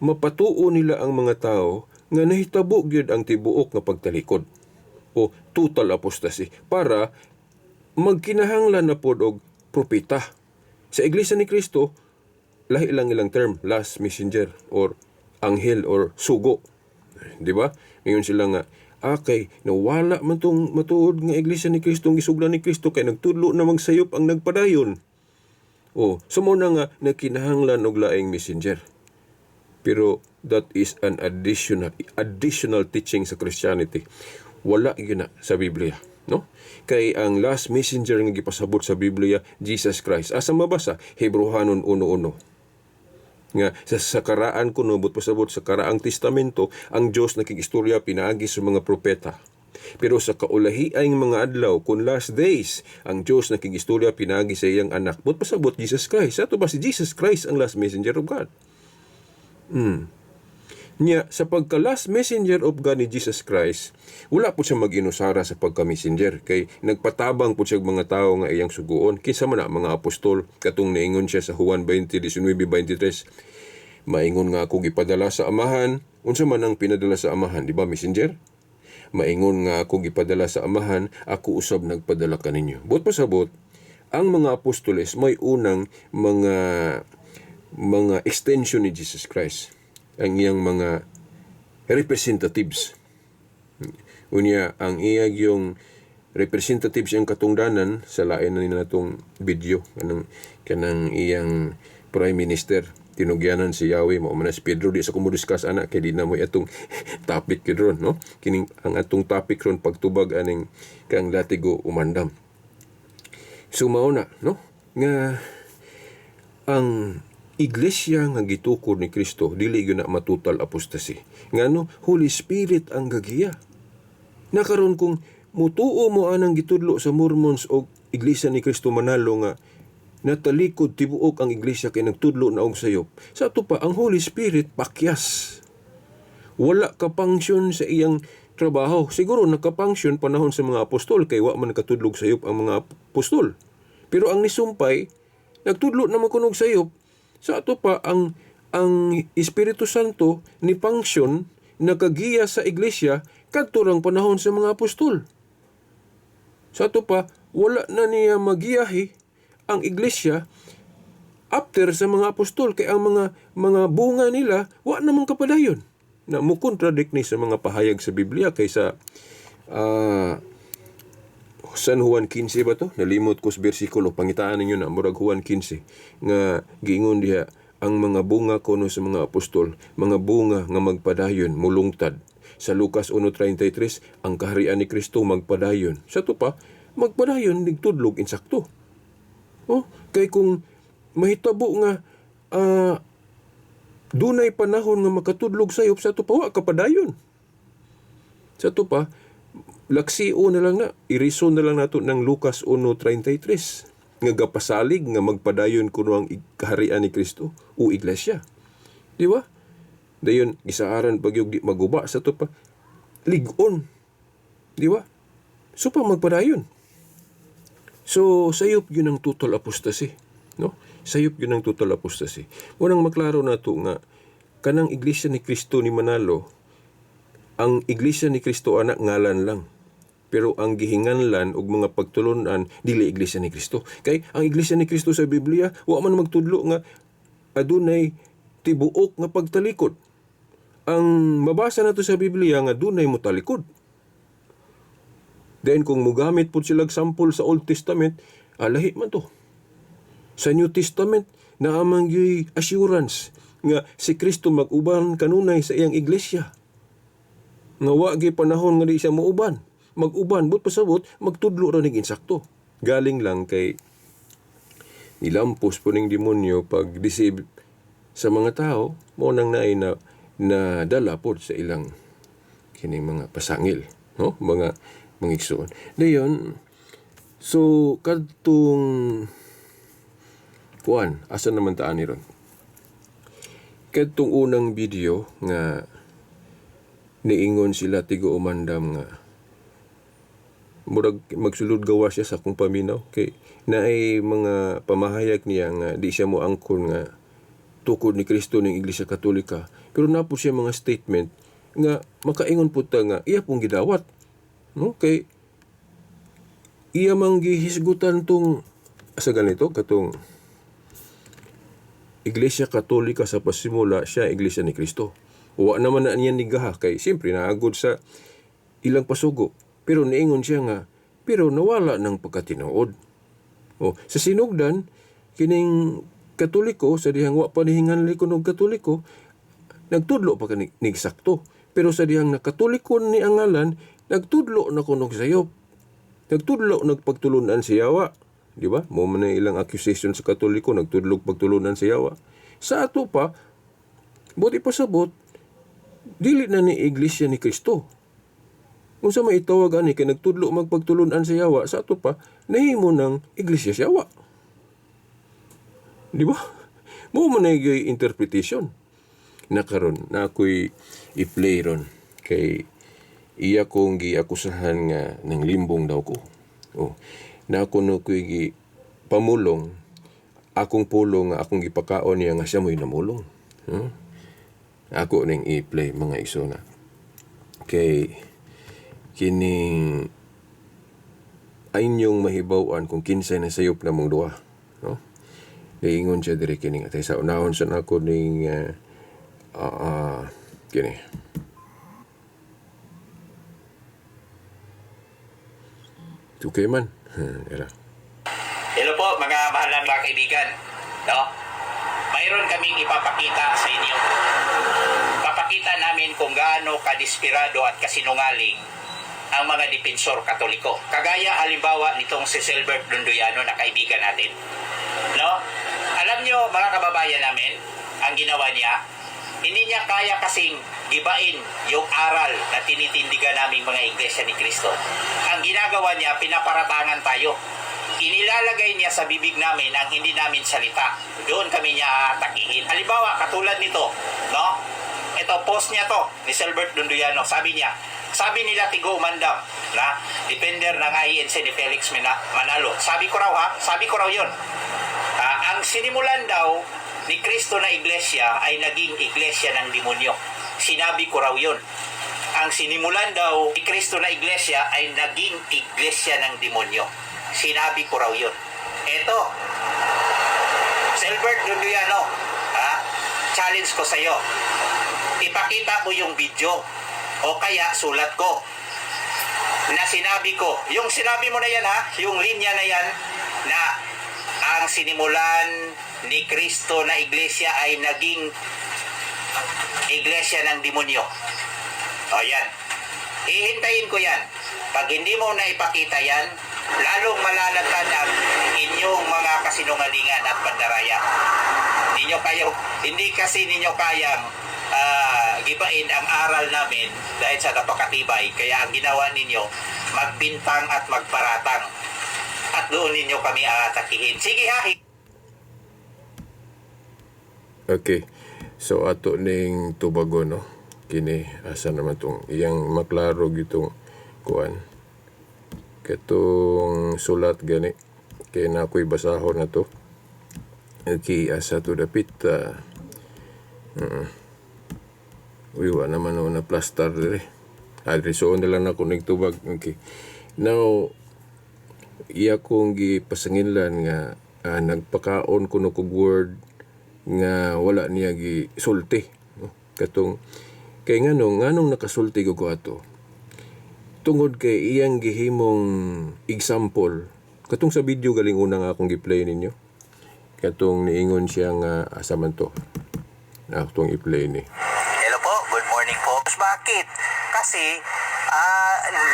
mapatuo nila ang mga tao nga nahitabo gyud ang tibuok nga pagtalikod o total apostasy para magkinahanglan na pod og propeta. Sa Iglesia ni Kristo, lahi lang ilang term, last messenger or anghel or sugo. Di ba? Ngayon sila nga, kay nawala man tong matuod nga Iglesia ni Kristo ang gisugdan ni Kristo kay nagtudlo na magsayop ang nagpadayon. Oh, so mo na nga nagkinahanglan og laing messenger. Pero that is an additional additional teaching sa Christianity. Wala gyud na sa Biblia, no? Kay ang last messenger nga gipasabot sa Biblia, Jesus Christ. Asa mabasa? Hebreohanon 1:1 nga sa karaan kuno, but pasabot sa karaang testamento, ang Dios nakigistorya pinaagi sa mga propeta. Pero sa kaulahiang mga adlaw, kun last days, ang Dios nakigistorya pinaagi sa iyang anak, but pasabot Jesus Christ. Ato ba si Jesus Christ ang last messenger of God? Nya, sa pagka last messenger of God ni Jesus Christ, wala po siya mag-inusara sa pagka-messenger kay nagpatabang po siya og mga tao nga iyang suguon. Kinsa man na mga apostol katong niingon siya sa Juan 20:19-23, "Maingon nga ako gipadala sa Amahan." Unsa man ang pinadala sa Amahan, di ba messenger? "Maingon nga ako gipadala sa Amahan, ako usab nagpadala kaninyo." Buot pasabot, ang mga apostoles may unang mga extension ni Jesus Christ. Ang iyang mga representatives. Unya, ang iya yung representatives, iyang katungdanan sa lain na nila natong video, kanang iyang prime minister, tinugyanan si Yahweh, mao man na si Pedro. Di sa ko mo discuss ana kay di na mo atong topic gyud ron, no? Kining ang atong topic ron, pagtubag aning kang Latigo Umandam. So mao na, no, nga ang iglesia nga gitukod ni Kristo dili gyud na matutal apostasy. Ngano? Holy Spirit ang gagiya. Na karon kung mutuo mo anang gitudlo sa Mormons o Iglesia ni Kristo Manalo nga natalikod tibuok ang iglesia kay nagtudlo na og sayop. Sa ato pa, ang Holy Spirit pakyas. Wala ka-function sa iyang trabaho. Siguro naka-function panahon sa mga apostol kay wa man nakatudlog sayop ang mga apostol. Pero ang nisumpay, nagtudlo naman kunog sayop. Sa ato pa, ang Espiritu Santo ni function, nakagiya sa iglesia kadto rang panahon sa mga apostol. Sa ato pa, wala na niya magiyahi ang iglesia after sa mga apostol kay ang mga bunga nila wa namang kapadayon. Na mo contradict ni sa mga pahayag sa Biblia kaysa San Juan 15 ba to? Nalimot ko sa bersikulo. Pangitaan ninyo na, murag Juan 15 nga giingon diha ang mga bunga kuno sa mga apostol, mga bunga nga magpadayon, mulungtad. Sa Lucas 1:33, ang kaharian ni Kristo magpadayon. Sa to pa, magpadayon nigtudlog insakto. Oh, kay kung mahitabo nga dunay panahon nga makatudlog sayop, sa to pa wa kapadayon. Sa to pa, laksio na lang na, iriso na lang nato ng Lucas 1:33 nga gapasalig nga magpadayon kuno ang kaharian ni Kristo o iglesia. Di ba? Dayon gisaaran pag di maguba, sa to pa lig-on. Di ba? So pa magpadayon. So sayop yun ang total apostasy, no? Sayop yun ang total apostasy. Unang maklaro nato nga kanang Iglesia ni Kristo ni Manalo, ang Iglesia ni Kristo anak ngalan lang. Pero ang gihinganlan og mga pagtulunan dili Iglesia ni Kristo. Kay ang Iglesia ni Kristo sa Biblia wa man magtudlo nga adunay tibuok nga pagtalikod. Ang mabasa nato sa Biblia nga dunay motalikod. Then kung mugamit pud sila sample sa Old Testament, alahi man to. Sa New Testament, naamang gyuy assurance nga si Kristo mag-uban kanunay sa iyang iglesia. Nga wa gyud panahon nga di siya muuban. Mag-uban, but pasabot, magtudlo ra ning insakto. Galing lang kay nilampos po ning demonyo pag deceive sa mga tao, mo nang naay na na dala po sa ilang kining mga pasangil, no? Mga igsoon. Dayon, so kadtong kuan, asa naman taan ni ron? Kadtong unang video nga niingon sila Tigo Umandam nga murag magsulod gawa siya sa akong paminaw kay naay mga pamahayag niya nga di siya mo angkon nga tukod ni Kristo ning Iglesia Katolika, pero naa po siya mga statement nga makaingon pud ta nga iya pong gidawat, no? Kay iya mang gihisgutan tong sa ganito katong Iglesia Katolika sa pasimula siya Iglesia ni Kristo. Wa naman na niya nigaha kay siyempre naagod sa ilang pasugo. Pero niingon siya nga pero nawala ng pagkatinuod. O sa sinugdan kining Katoliko, sa dihang wa pa nihinganli kuno og Katoliko, nagtudlo pa kani nigsakto. Pero sa dihang nakatoliko ni ang ngalan, nagtudlo na kuno og sayop. Nagtudlo nagpagtulunan si Yawa. Di ba? Mo man na ilang accusation sa Katoliko, nagtudlog pagtulunan si Yawa. Sa ato pa, buti pasabot, dili na ni Iglesia ni Kristo. Kung sa maitawag ani kay nagtudlo magpagtulunan sa Yawa, sa ato pa, nahimo ng Iglesia sa Yawa. Di ba? Mo man na yung interpretation. Na karon na ako'y i-play ron kay iya kong giakusahan nga ng limbong daw ko. Oh, na ako no ko'y gi pamulong akong pulong nga akong gipakaon niya nga siya mo'y namulong. Huh? Ako ning i-play, mga isona. Kay kining inyong mahibaw-an kung kinsay na sayop na mong duha. No? Niingon siya diri kining atay sa unahon sa nako ning Kini. Okay man. Era. Hello po, mga mahal na mga kaibigan. No? Mayroon kaming ipapakita sa inyo. Papakita namin kung gaano kadesperado at kasinungaling ang mga depensor Katoliko. Kagaya halimbawa nitong si Silbert Lunduyano na kaibigan natin. No? Alam nyo, mga kababayan namin, ang ginawa niya, hindi niya kaya kasing gibain yung aral na tinitindigan naming mga Iglesia ni Cristo. Ang ginagawa niya, pinaparatangan tayo. Inilalagay niya sa bibig namin ang hindi namin salita. Doon kami niya aatakihin. Halimbawa, katulad nito, no? Ito, post niya to, ni Silbert Dunduyano. Sabi niya, sabi nila Tigo Umandam, na defender ng INC ni Felix Manalo. Sabi ko raw ha, sabi ko raw yun. Ang sinimulan daw ni Kristo na iglesia ay naging iglesia ng demonyo. Sinabi ko raw yun. Ang sinimulan daw ni Kristo na iglesia ay naging iglesia ng demonyo. Sinabi ko raw yun. Eto, Silbert Dunduyano, ha? Challenge ko sa'yo. Ipakita mo yung video o kaya sulat ko na sinabi ko. Yung sinabi mo na yan ha, yung linya na yan na ang sinimulan ni Kristo na iglesia ay naging iglesia ng demonyo. O yan. Hihintayin ko yan. Pag hindi mo na ipakita yan, lalong malalantad ang inyong mga kasinungalingan at pandaraya. Ninyo kayo, hindi kasi ninyo kayang gibain ang aral namin dahil sa napakatibay. Kaya ang ginawa ninyo, magbintang at magparatang. At doon ninyo kami aatakihin. Sige ha, Okay. So ato ning tubagon, no. Kini asa naman tong iyang maklaro gitong kuan. Katong sulat gani kay na ako'y basahon na to. Okay, asa to dapit. Uy, wa naman no na plaster dire. Adri so na lang ako nagtubag. Okay. Now, iya kong gipasanginlan nga nagpakaon kuno kog word nga wala niya gisulti, no? Katong kay nganong nakasulti ko ato tungod kay iyang gihimong example katong sa video galing una nga akong gi-play ninyo, katong niingon siya nga asa man to na akong i-play ni. Hello po, good morning po. Bakit? Kasi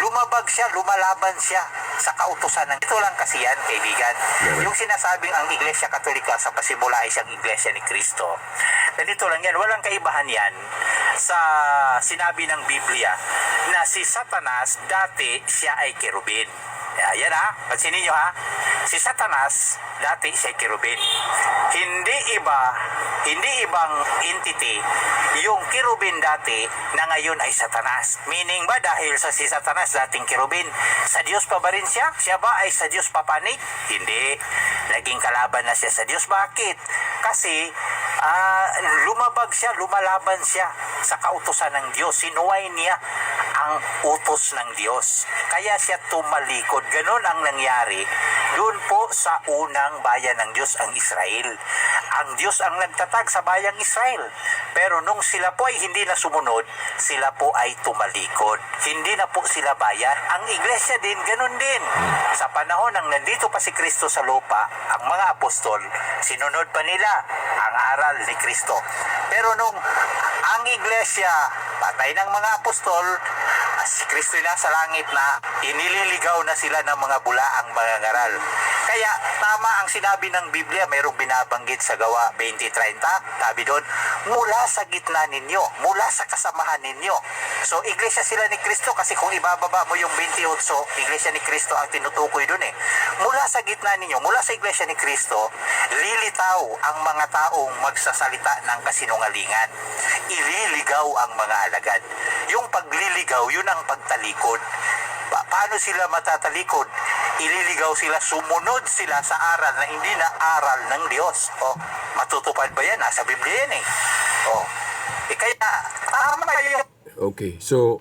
lumabag siya, lumalaban siya sa kautusan ng... Ito lang kasi yan, kaibigan. Meron. Yung sinasabing ang Iglesia Katolika sa pasimula ay siyang Iglesia ni Kristo. Ganito lang yan, walang kaibahan yan sa sinabi ng Biblia na si Satanas dati siya ay kerubin. Ayan ha, pansinin niyo ha. Si Satanas dati siya ay kerubin. Hindi iba, hindi ibang entity yung kerubin dati na ngayon ay Satanas. Meaning ba dahil sa si Satanas dating kerubin, sa Diyos pa ba rin siya? Siya ba ay sa Diyos papanik? Hindi. Naging kalaban na siya sa Diyos. Bakit? Kasi lumabag siya, lumalaban siya sa kautusan ng Diyos. Sinuway niya ang utos ng Diyos. Kaya siya tumalikod. Ganon ang nangyari doon po sa unang bayan ng Diyos, ang Israel. Ang Diyos ang nagtatag sa bayang Israel. Pero nung sila po ay hindi na sumunod, sila po ay tumalikod. Hindi na po sila bayan. Ang iglesia din, ganun din. Sa panahon ng nandito pa si Kristo sa lupa, ang mga apostol, sinunod pa nila ang aral ni Kristo. Pero nung ang iglesia, patay ng mga apostol, si Kristo na sa langit na, inililigaw na sila ng mga bulaang mga ngaral. Kaya tama ang sinabi ng Biblia, mayroong binabanggit sa Gawa 20:30, sabi doon, mula sa gitna ninyo, mula sa kasamahan ninyo. So, iglesia sila ni Kristo kasi kung ibababa mo yung 28, iglesia ni Kristo ang tinutukoy doon eh. Mula sa gitna ninyo, mula sa iglesia ni Kristo, lilitaw ang mga taong magsasalita ng kasinungalingan. Ililigaw ang mga alagad. Yung pagliligaw, yun ang pagtalikod. Paano sila matatalikod? Ililigaw sila, sumunod sila sa aral na hindi na aral ng Diyos. O, matutupad ba yan? Nasa Biblia yan eh. O, eh kaya, tama kayo. Okay, so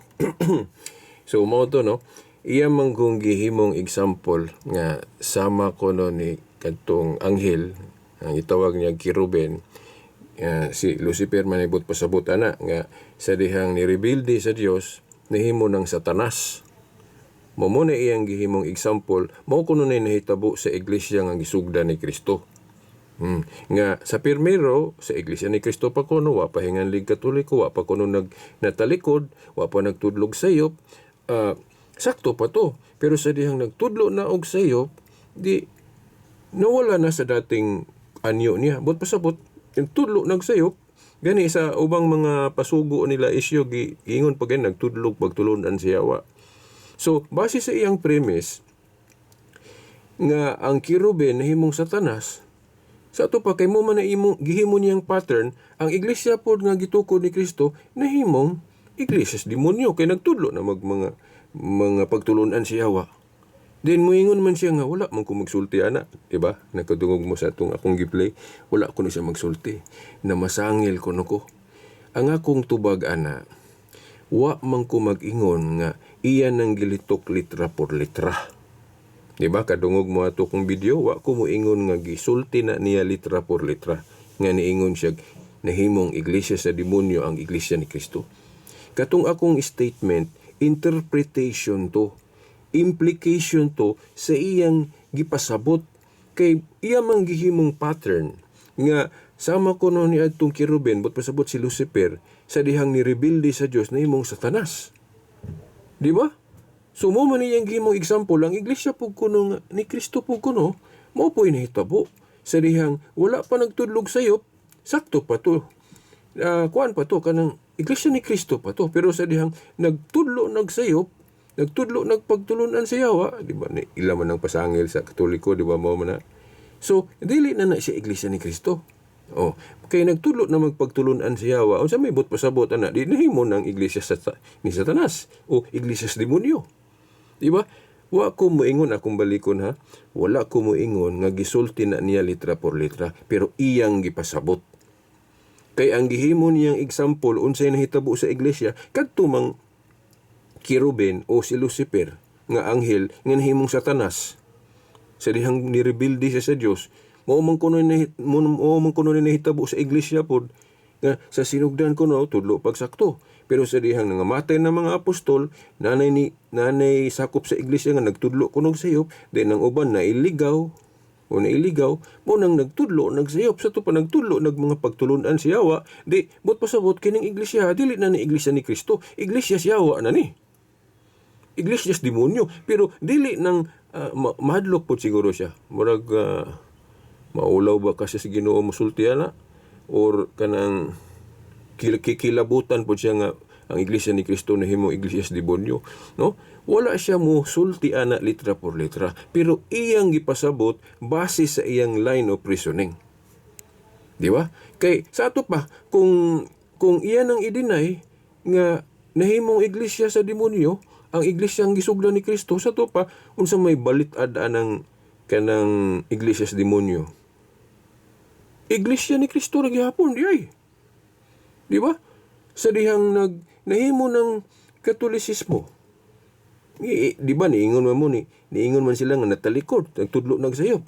so mao to, no. Iya man kung gihimong example nga sama ko no ni kadtong anghel ang itawag niya Kiruben. Si Lucifer man ibot pasabot ana nga sa dihang nirebelde sa Dios, nahimo ng Satanas. Mao mo na iyang gihimong example, mao kuno na nahitabo sa iglesia nga gisugda ni Kristo. Nga sa pirmero sa iglesia ni Kristo pa kuno, wa pa hinganlig Katoliko, wa pa kuno nag natalikod, wa pa nagtudlog sayop, sakto pa to. Pero sa dihang nagtudlo na og sayop, di nawala na sa dating anyo niya. But pasabot, nagtudlo nagsayop, gani sa ubang mga pasugo nila isyo giingon pa gani nagtudlog pagtulunan siya wa. So, base sa iyang premise nga ang kerubin nahimong Satanas, sa ato pa kay mo man na imong gihimo niyang pattern, ang iglesia pod nga gitukod ni Kristo nahimong iglesia sa demonyo kay nagtudlo na mag mga pagtulunan siya wa. Then moingon man siya nga wala man ko magsulti ana, di ba? Nakadungog mo sa atong akong giplay, wala ko na siya magsulti. Na masangil kuno ko. Ang akong tubag ana, wa man ko mag-ingon nga iya nang gilitok litra por litra. Di ba? Kadungog mo ato kong video, wa ko moingon nga gisulti na niya litra por litra. Nga niingon siya nahimong iglesia sa demonyo ang iglesia ni Kristo. Katong akong statement, interpretation to, implication to sa iyang gipasabot kay iya man gihimong pattern nga sama ko no ni adtong kerubin, but pasabot si Lucifer sa dihang nirebelde sa Dios nahimong Satanas. Di ba? So mo man iyang gihimong example ang iglesia pug kuno nga ni Kristo pug kuno mao po'y nahitabo sa dihang wala pa nagtudlog sayop, sakto pa to. Kuan pa to, kanang iglesia ni Kristo pa to, pero sa dihang nagtudlo nagsayop, nagtudlo nagpagtulunan sa yawa, di ba ni ila man ang pasangil sa Katoliko, di ba, mao man na. So dili na na siya iglesia ni Kristo. Oh, kay nagtudlo na magpagtulunan sa yawa, unsa may but pasabot ana, di nahimo ng iglesia sa ni Satanas o iglesia sa demonyo. Di ba? Wa ko moingon, akong balikon ha. Wala ko moingon nga gisulti na niya litra por litra, pero iyang gipasabot. Kay ang gihimo niyang example unsay nahitabo sa iglesia kadto mang kerubin o si Lucifer nga anghel nga nahimong Satanas. Sa dihang nirebelde siya sa Dios, mao man kuno ni nahitabo sa iglesia pod nga sa sinugdan kuno tudlo pagsakto. Pero sa dihang nangamatay na mga apostol, nanay sakop sa iglesia nga nagtudlo kuno og sayop, di nang uban nailigaw o nailigaw, mo nang nagtudlo nagsayop sa to pa nagtudlo nag mga pagtulunan si Yawa, di but pasabot kining iglesia dili na ni iglesia ni Kristo, iglesia si Yawa na ni. Iglesia sa demonyo, pero dili nang mahadlok pod siguro siya. Murag maulaw ba kasi sa Ginoo mosulti ana or kanang kikilabutan pod siya nga ang iglesia ni Kristo nahimo iglesia sa demonyo, no? Wala siya mo sulti ana litra por litra, pero iyang gipasabot base sa iyang line of reasoning. Di ba? Kay sa ato pa kung iyan ang i-deny nga nahimong iglesia sa demonyo ang iglesia ang gisugdan ni Kristo, sa ato pa unsa may balit-ad anang kanang iglesia sa demonyo? Iglesia ni Kristo ra gihapon di ay. Di ba? Sa dihang nag nahimo ng Katolisismo. Di ba niingon man mo ni niingon man sila nga natalikod, nagtudlo nagsayop.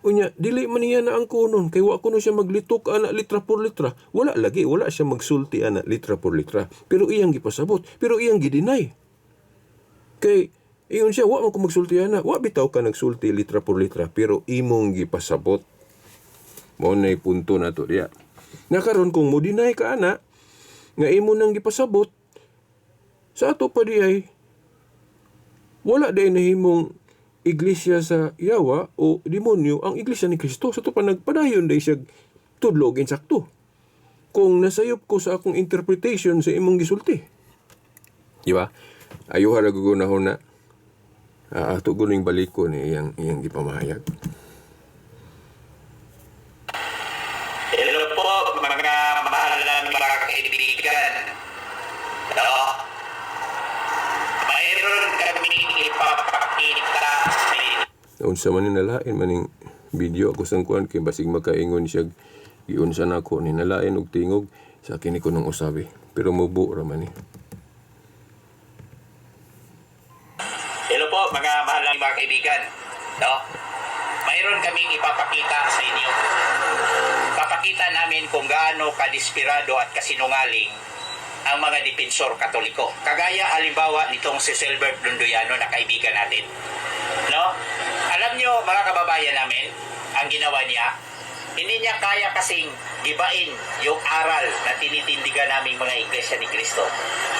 Unya, dili man niya na ang kunon kay wa kuno siya maglitok ana litra por litra. Wala lagi, wala siya magsulti ana litra por litra. Pero iyang gipasabot, pero iyang gideny. Kay ingon siya, wa man ko magsulti ana, wa bitaw ka nagsulti litra por litra, pero imong gipasabot. Mao nay punto na to diya. Na karon kung mo deny ka ana nga imo nang gipasabot, sa ato pa di ay wala day nahimong iglesia sa Yawa o demonyo ang iglesia ni Kristo. Sa ato pa nagpadayon day siya tudlo og insakto. Kung nasayop ko sa akong interpretation sa imong gisulti. Di ba? Ayuha ra gugunahon na. Ato guning baliko ni iyang gipamahayag. Hello po mga mahal na mga kaibigan. No? Mayroon kaming ipapakita sa inyo. Unsa man ni, nalain maning video ako sang kuan kay basig makaingon siya giunsa nako ni, nalain og tingog sa kini ko nung usabi, pero mubo ra man ni. Hello po mga mahal na mga kaibigan. No? Mayroon kaming ipapakita sa inyo. Papakita namin kung gaano kadesperado at kasinungaling ang mga depensor Katoliko. Kagaya halimbawa nitong si Silbert Lundoyano na kaibigan natin. No? Alam nyo, mga kababayan namin, ang ginawa niya, hindi niya kaya kasing gibain yung aral na tinitindigan naming mga Iglesia ni Cristo.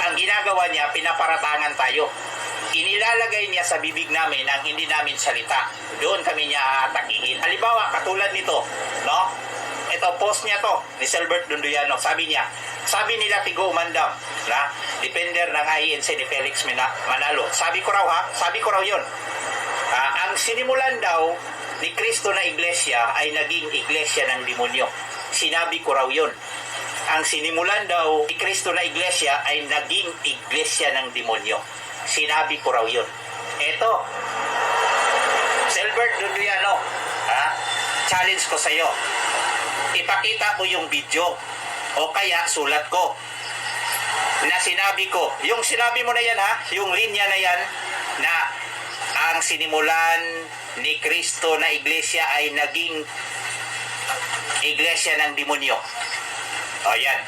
Ang ginagawa niya, pinaparatangan tayo. Inilalagay niya sa bibig namin ang hindi namin salita. Doon kami niya aatakihin. Halimbawa, katulad nito, no? Ito, post niya to, ni Silbert Dunduyano. Sabi niya, sabi nila Tigo Umandam, na defender ng INC ni Felix Manalo. Sabi ko raw ha, sabi ko raw yun. Ah, ang sinimulan daw ni Kristo na iglesia ay naging iglesia ng demonyo. Sinabi ko raw yun. Ang sinimulan daw ni Kristo na iglesia ay naging iglesia ng demonyo. Sinabi ko raw yun. Eto, Silbert Dunduyano, ha? Challenge ko sa iyo. Ipakita ko yung video o kaya sulat ko na sinabi ko, yung sinabi mo na yan ha, yung linya na yan na ang sinimulan ni Kristo na iglesia ay naging iglesia ng demonyo. O yan.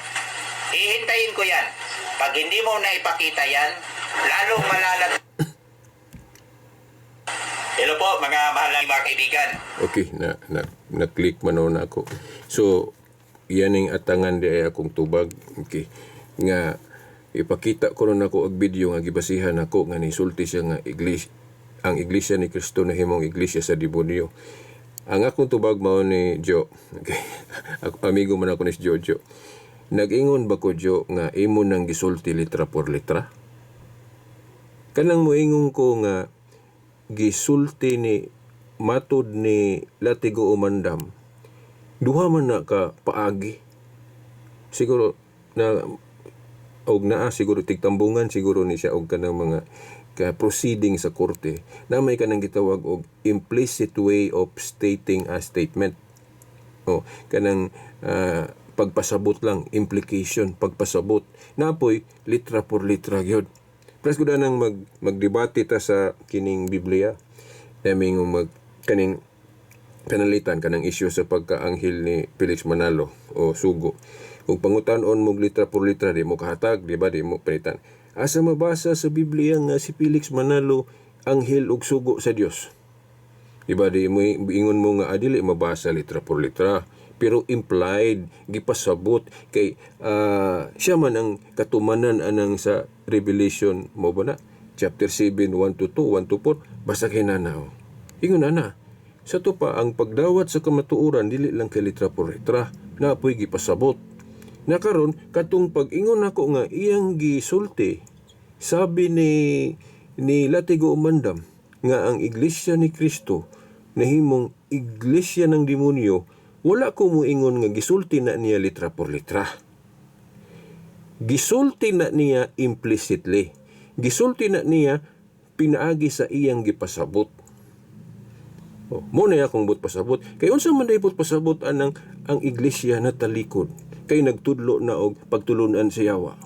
Hihintayin ko yan. Pag hindi mo na ipakita yan, lalong malalat. Hello po, mga mahal na mga kaibigan. Okay, na na na-click man na ako. So, yan ang atangan di ay akong tubag. Okay. Nga ipakita ko ron ako og video nga gibasihan ako nga nisulti siya nga iglesia, ang Iglesia ni Cristo nahimong iglesia sa demonyo. Ang akong tubag mao ni Joe. Okay. Ako, amigo man ako ni si Jojo. Nag-ingon ba ko, Joe, nga imo nang gisulti litra por litra? Kanang moingon ko nga gisulti ni matod ni Latigo Umandam, duha man na ka paagi siguro na og naa siguro tigtambungan siguro ni siya og kanang mga ka proceeding sa korte na may kanang gitawag og implicit way of stating a statement o kanang pagpasabot lang, implication, pagpasabot napoy litra por litra gyud. Plus ko nang magdebate ta sa kining Biblia naming mag kaning panalitan kanang issue sa pagkaanghel ni Felix Manalo o sugo. Kung pangutan-on mo litra por litra, di mo kahatag, di ba? Di mo palitan. Asa mabasa sa Biblia nga si Felix Manalo anghel ug sugo sa Dios? Di ba, di mo ingon mo nga dili mabasa litra por litra, pero implied, gipasabot kay siya man ang katumanan anang sa Revelation mo ba na chapter 7 1 to 2, 1 to 4. Basta kay nana, oh. Ingon ana sa to pa, ang pagdawat sa kamatuoran dili lang kay litra por litra, napoy gipasabot na. Karon, katong pag-ingon nako nga iyang gisulti, sabi ni Latigo Umandam nga ang Iglesia ni Kristo nahimong iglesia ng demonyo, wala ko moingon nga gisulti na niya litra por litra. Gisulti na niya implicitly. Gisulti na niya pinaagi sa iyang gipasabot. Oh, mo na akong but pasabot. Kay unsa man day but pasabot anang ang iglesia na talikod kay nagtudlo na og pagtulunan sa yawa?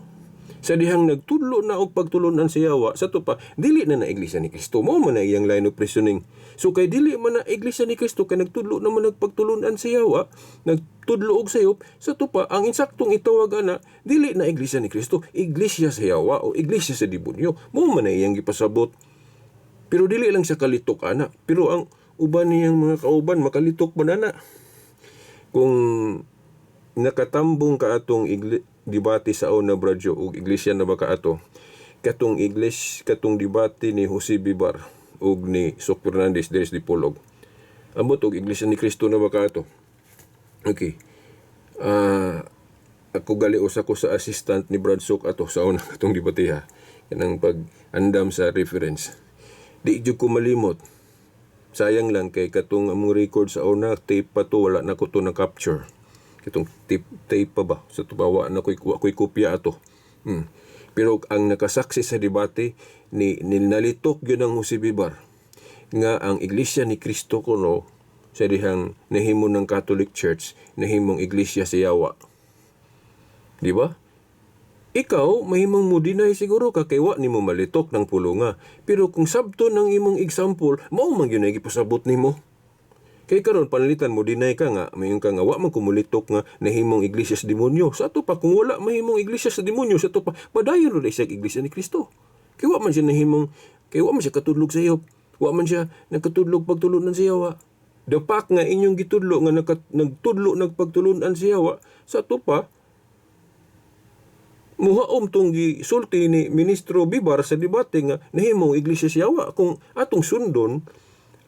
Sa dihang nagtudlo na og pagtulunan sa yawa, sa to pa, dili na na Iglesia ni Kristo. Mo man na iyang line of reasoning. So kay dili man na Iglesia ni Kristo kay nagtudlo na man nagpagtulunan sa yawa, nagtudlo og sayop, sa to pa ang insaktong itawag ana, dili na Iglesia ni Kristo, Iglesia sa yawa o Iglesia sa demonyo. Mo man na iyang gipasabot. Pero dili lang siya kalitok ana. Pero ang uban niyang mga kauban makalitok man ana. Kung nakatambong ka atong debate sa una, Bradyo, ug iglesia na ba ka ato, katong igles katong debate ni Jose Bibar ug ni Sok Fernandez diri sa Dipolog, ambot og Iglesia ni Cristo na ba ka ato. Okay, ako gali usa ko sa assistant ni Brad Sok ato sa una katong debate ha, kanang pag andam sa reference. Di jud ko malimot. Sayang lang kay katong among record sa una, tape pa to, wala na ko to na capture katong tape, tape pa ba sa tubawa na ko'y ko'y kopya ato. Pero ang nakasaksi sa debate ni nalitok gyud ang Jose Bibar nga ang Iglesia ni Cristo kuno sa dihang nahimo ng Catholic Church nahimong iglesia sa yawa. Di ba? Ikaw, mahimong mo deny siguro ka kay wa nimo malitok ng pulunga. Pero kung sabto ng imong example, mao man gyud na gipasabot nimo. Kay karon panalitan mo deny ka nga mayon ka nga wa man kumulitok nga nahimong iglesia sa demonyo. Sa ato pa, kung wala mahimong iglesia sa demonyo, sa ato pa padayon ra siya iglesia ni Kristo. Kay wa man siya nahimong, kay wa man siya katudlog sa iyo. Wa man siya nagkatudlog pagtulunan sa yawa. The fact nga inyong gitudlo nga nagtudlo nagpagtulunan sa yawa, sa ato pa muhaom tong gisulti ni Ministro Bibar sa debate nga nahimong iglesia sa yawa kung atong sundon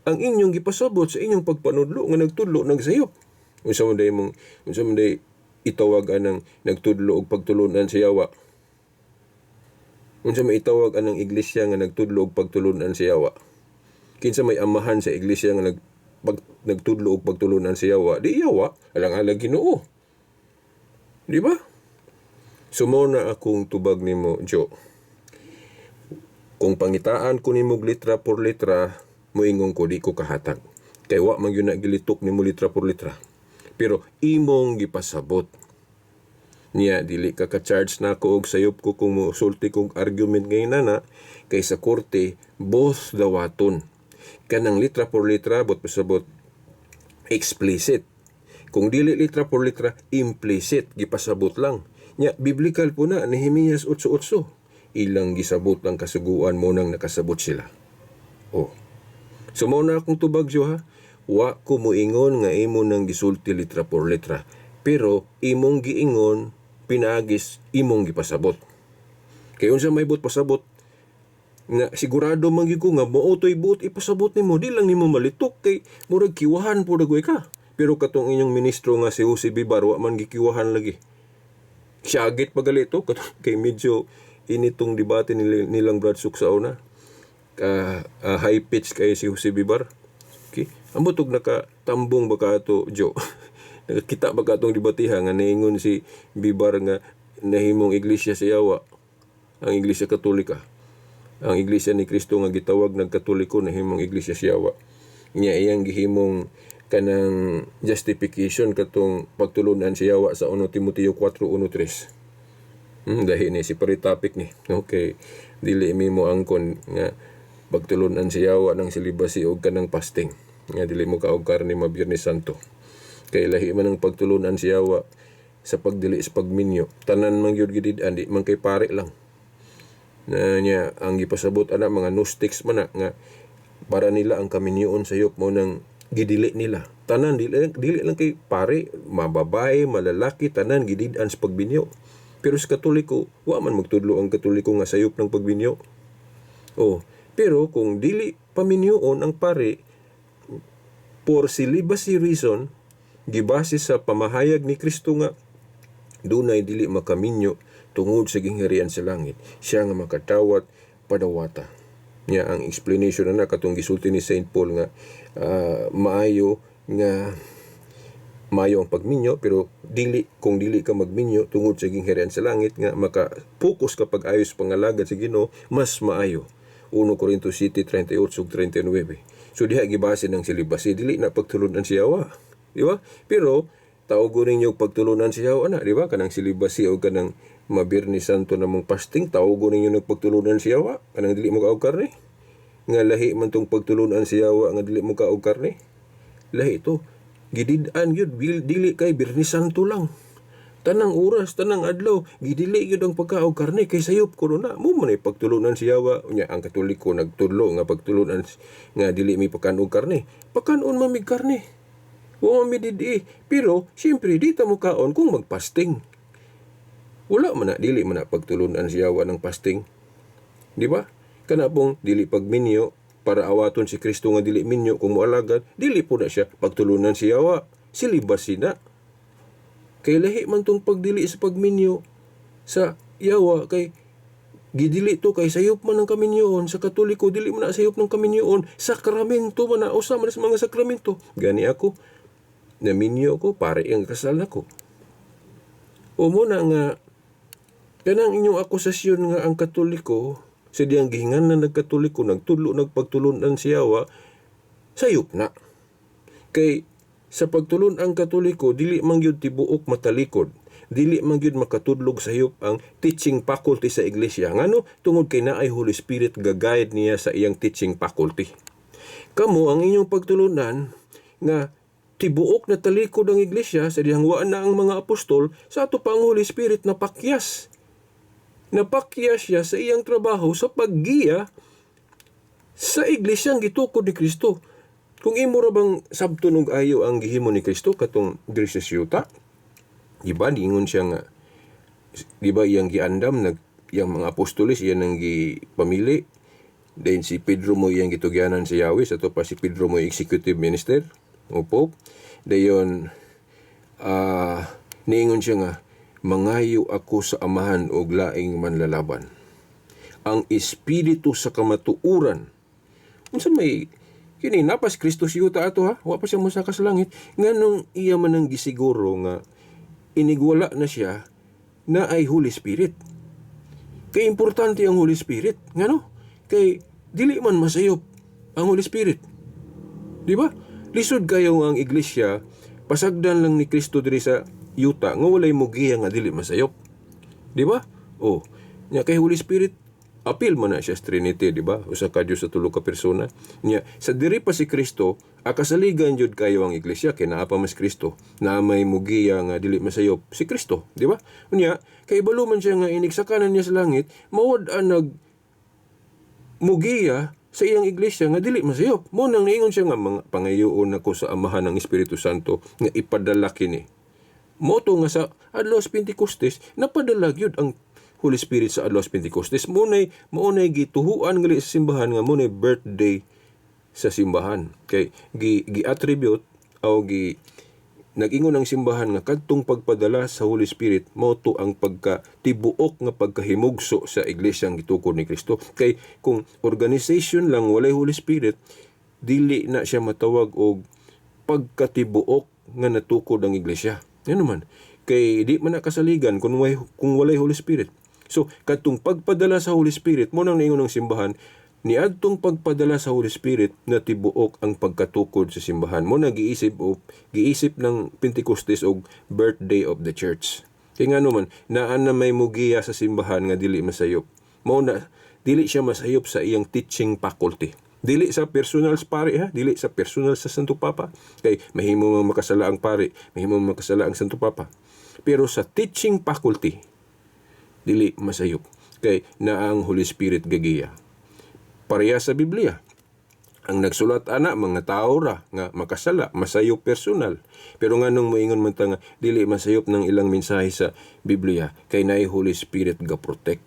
ang inyong gipasabot sa inyong pagpanudlo nga nagtudlo nagsayop. Unsa man day itawag anang nagtudlo og pagtulunan sa yawa? Unsa may itawag anang iglesia nga nagtudlo og pagtulunan sa yawa? Kinsa may amahan sa iglesia nga nagtudlo og pagtulunan sa yawa? Di yawa, alang-alang Ginoo. Di ba? So mao na akong tubag nimo, Jo. Kung pangitaan ko nimo litra por litra, moingon ko di ko kahatag. Kay wa man gyud na gilitok nimo litra por litra. Pero imong gipasabot. Niya dili ka ka-charge nako og sayop ko kung mosulti kog argument ngayon na kay sa korte both dawaton. Kanang litra por litra bot pasabot explicit. Kung dili litra por litra, implicit, gipasabot lang. Nya biblical po na Nehemias 8:8. Ilang gisabot ang kasuguan mo nang nakasabot sila. Oh. So mao na akong tubag, Jo, ha. Wa ko moingon nga imo nang gisulti litra por litra. Pero imong giingon pinaagis imong gipasabot. Kay unsa may buot pasabot nga sigurado man gyud ko nga mao to'y buot ipasabot nimo, di lang nimo malitok kay murag kiwahan pud agoy ka. Pero katong inyong ministro nga si Jose Bibar, wa man gikiwahan lagi. Syagit pa gali to kay medyo initong debate nilang Brad Suk sa una. High pitch kay si Jose Bibar. Okay. Ambot og nakatambong ba ka ato, Jo? Nakakita ba ka atong debateha nga naingon si Bibar nga nahimong iglesia sa yawa ang Iglesia Katolika? Ang Iglesia ni Kristo nga gitawag nagkatoliko nahimong iglesia sa yawa. Nya iyang gihimong kanang justification katong pagtulunan sa yawa sa 1 Timoteo 4:1-3. Dahil ni si pari topic ni. Okay. Dili mi mo angkon nga pagtulunan sa yawa ng celibacy og kanang fasting. Nga dili mo kaog karne ma-Biyernes Santo. Kay lahi man ang pagtulunan sa yawa sa pagdili sa pagminyo. Tanan man gyud gidid-an, di man kay pare lang. Na niya ang gipasabot ana mga Gnostics man na, nga para nila ang kaminyoon sa sayop mo nang gidili nila. Tanan dili lang kay pare, mababae, malalaki, tanan gidid-an sa pagbinyo. Pero sa Katoliko, wa man magtudlo ang Katoliko nga sayop ng pagbinyo. Oh, pero kung dili paminyoon ang pare for celibacy reason, gibase sa pamahayag ni Kristo nga dunay dili makaminyo tungod sa gingharian sa langit, siya nga makatawat padawata. Nya ang explanation na na katong gisulti ni Saint Paul nga maayo nga maayo ang pagminyo, pero dili kung dili ka magminyo tungod sa gingharian sa langit nga maka-focus ka pag-ayos pangalagad sa Ginoo, mas maayo. 1 Corinto 7:38 ug 39. So diha gibase ng celibacy, dili na pagtulunan siya yawa, di ba? Pero tawgo ninyo pagtulunan siya yawa na, di ba? Kanang celibacy o kanang mabirni Santo namong fasting, tawgo ninyo nagpagtulunan siya yawa, kanang dili mo kaog karne. Nga lahi man tong pagtulunan siya yawa nga dili mo kaog karne. Lahi to. Gidid-an gyud, dili kay Biyernes Santo lang. Tanang oras, tanang adlaw, gidili gyud ang pagkaog karne kay sayop kuno na. Mo man ay pagtulunan siya yawa. Unya ang Katoliko nagtudlo nga pagtulunan nga dili mi pakaon karne. Pakaon man mig karne. Wa man mi didi. Pero siyempre di ta mo kaon kung magfasting. Wala man na, dili man na pagtulunan siya yawa ng fasting. Di ba? Kana pong dili pagminyo para awaton si Kristo nga dili minyo kung moalagad, dili po na siya pagtulunan siya yawa. Silibasi na. Kay lahi man tong pagdili sa pagminyo sa yawa kay gidili to kay sayop man ang kaminyoon. Sa Katoliko dili man na sayop ng kaminyoon, sakramento man na, usa man sa mga sakramento. Gani ako naminyo ko, pare ang kasal nako. O mo na nga kanang inyong akusasyon nga ang Katoliko sa diyang gihingan na nagkatoliko nagtudlo nagpagtulunan siya yawa, sayop na. Kay sa pagtulon ang Katoliko dili man gyud tibuok matalikod, dili man gyud makatudlog sayop ang teaching faculty sa iglesia. Ngano? Tungod kay naay Holy Spirit ga-guide niya sa iyang teaching faculty. Kamo ang inyong pagtulunan nga tibuok na talikod ang iglesia sa dihang wa na ang mga apostol, sa ato pa ang Holy Spirit napakyas. Napakyas siya sa iyang trabaho sa paggiya sa iglesia ang gitukod ni Kristo. Kung imo ra bang sabton og ayo ang gihimo ni Kristo katong diri sa siyuta, di ba niingon siya nga, di ba, iyang giandam nag iyang mga apostoles, iyan ang gipamili. Then si Pedro mo iyang gitugyanan sa Yahweh, sa pa si Pedro mo executive minister o pope. Dayon niingon siya nga mangayo ako sa Amahan og laing manlalaban, ang Espiritu sa kamatuoran. Unsa may kini, napas Kristo siyuta ato ha, wa pa siya mosaka sa langit. Nganong iya man ang gisiguro nga inigwala na siya na ay Holy Spirit? Kay importante ang Holy Spirit. Ngano? Kay dili man masayop ang Holy Spirit. Di ba? Lisod kayo ang iglesia pasagdan lang ni Kristo diri sa yuta nga walay mugiya nga dili masayop. Di ba? Oh, nya kay Holy Spirit apil man na siya sa Trinity, di ba? Usa ka Dios sa tulo ka persona. Nya sa diri pa si Kristo, akasaligan jud kayo ang iglesia kay naa pa mas Kristo na may mugiya nga dili masayop si Kristo, di ba? Unya kay balo man siya nga inigsakanan niya sa langit, mawad-an nag mugiya sa iyang iglesia nga dili masayop. Mo nang niingon siya nga mga pangayoon ako sa Amahan ng Espiritu Santo nga ipadala kini. Moto nga sa Adlaw sa Pentecostes napadala gyud ang Holy Spirit sa Adlaw sa Pentecostes. Mo nay gituhuan gali sa simbahan nga mo nay birthday sa simbahan. Kay gi gi-attribute o gi nag-ingon ang simbahan nga kadtong pagpadala sa Holy Spirit mao to ang pagka tibuok nga pagkahimugso sa iglesia ang gitukod ni Kristo. Kay kung organization lang walay Holy Spirit, dili na siya matawag og pagkatibuok nga natukod ang iglesia. Yan naman. Kay di man na kasaligan kung walay Holy Spirit. So, kadtong pagpadala sa Holy Spirit, mo nang niingon ng simbahan, niadtong pagpadala sa Holy Spirit na tibuok ang pagkatukod sa simbahan. Mo na giisip o giisip ng Pentecostes og birthday of the church. Kay nga naman, naan na may mugiya sa simbahan nga dili masayop. Mo na dili siya masayop sa iyang teaching faculty. Dili sa personal sa pari ha, dili sa personal sa Santo Papa. Kay mahimo mang makasala ang pari, mahimo mang makasala ang Santo Papa. Pero sa teaching faculty, dili masayop. Kay naa ang Holy Spirit gagiya. Pareha sa Biblia. Ang nagsulat ana mga tao ra nga makasala, masayop personal. Pero nganong moingon man ta nga dili masayop ng ilang mensahe sa Biblia? Kay naay Holy Spirit ga protect,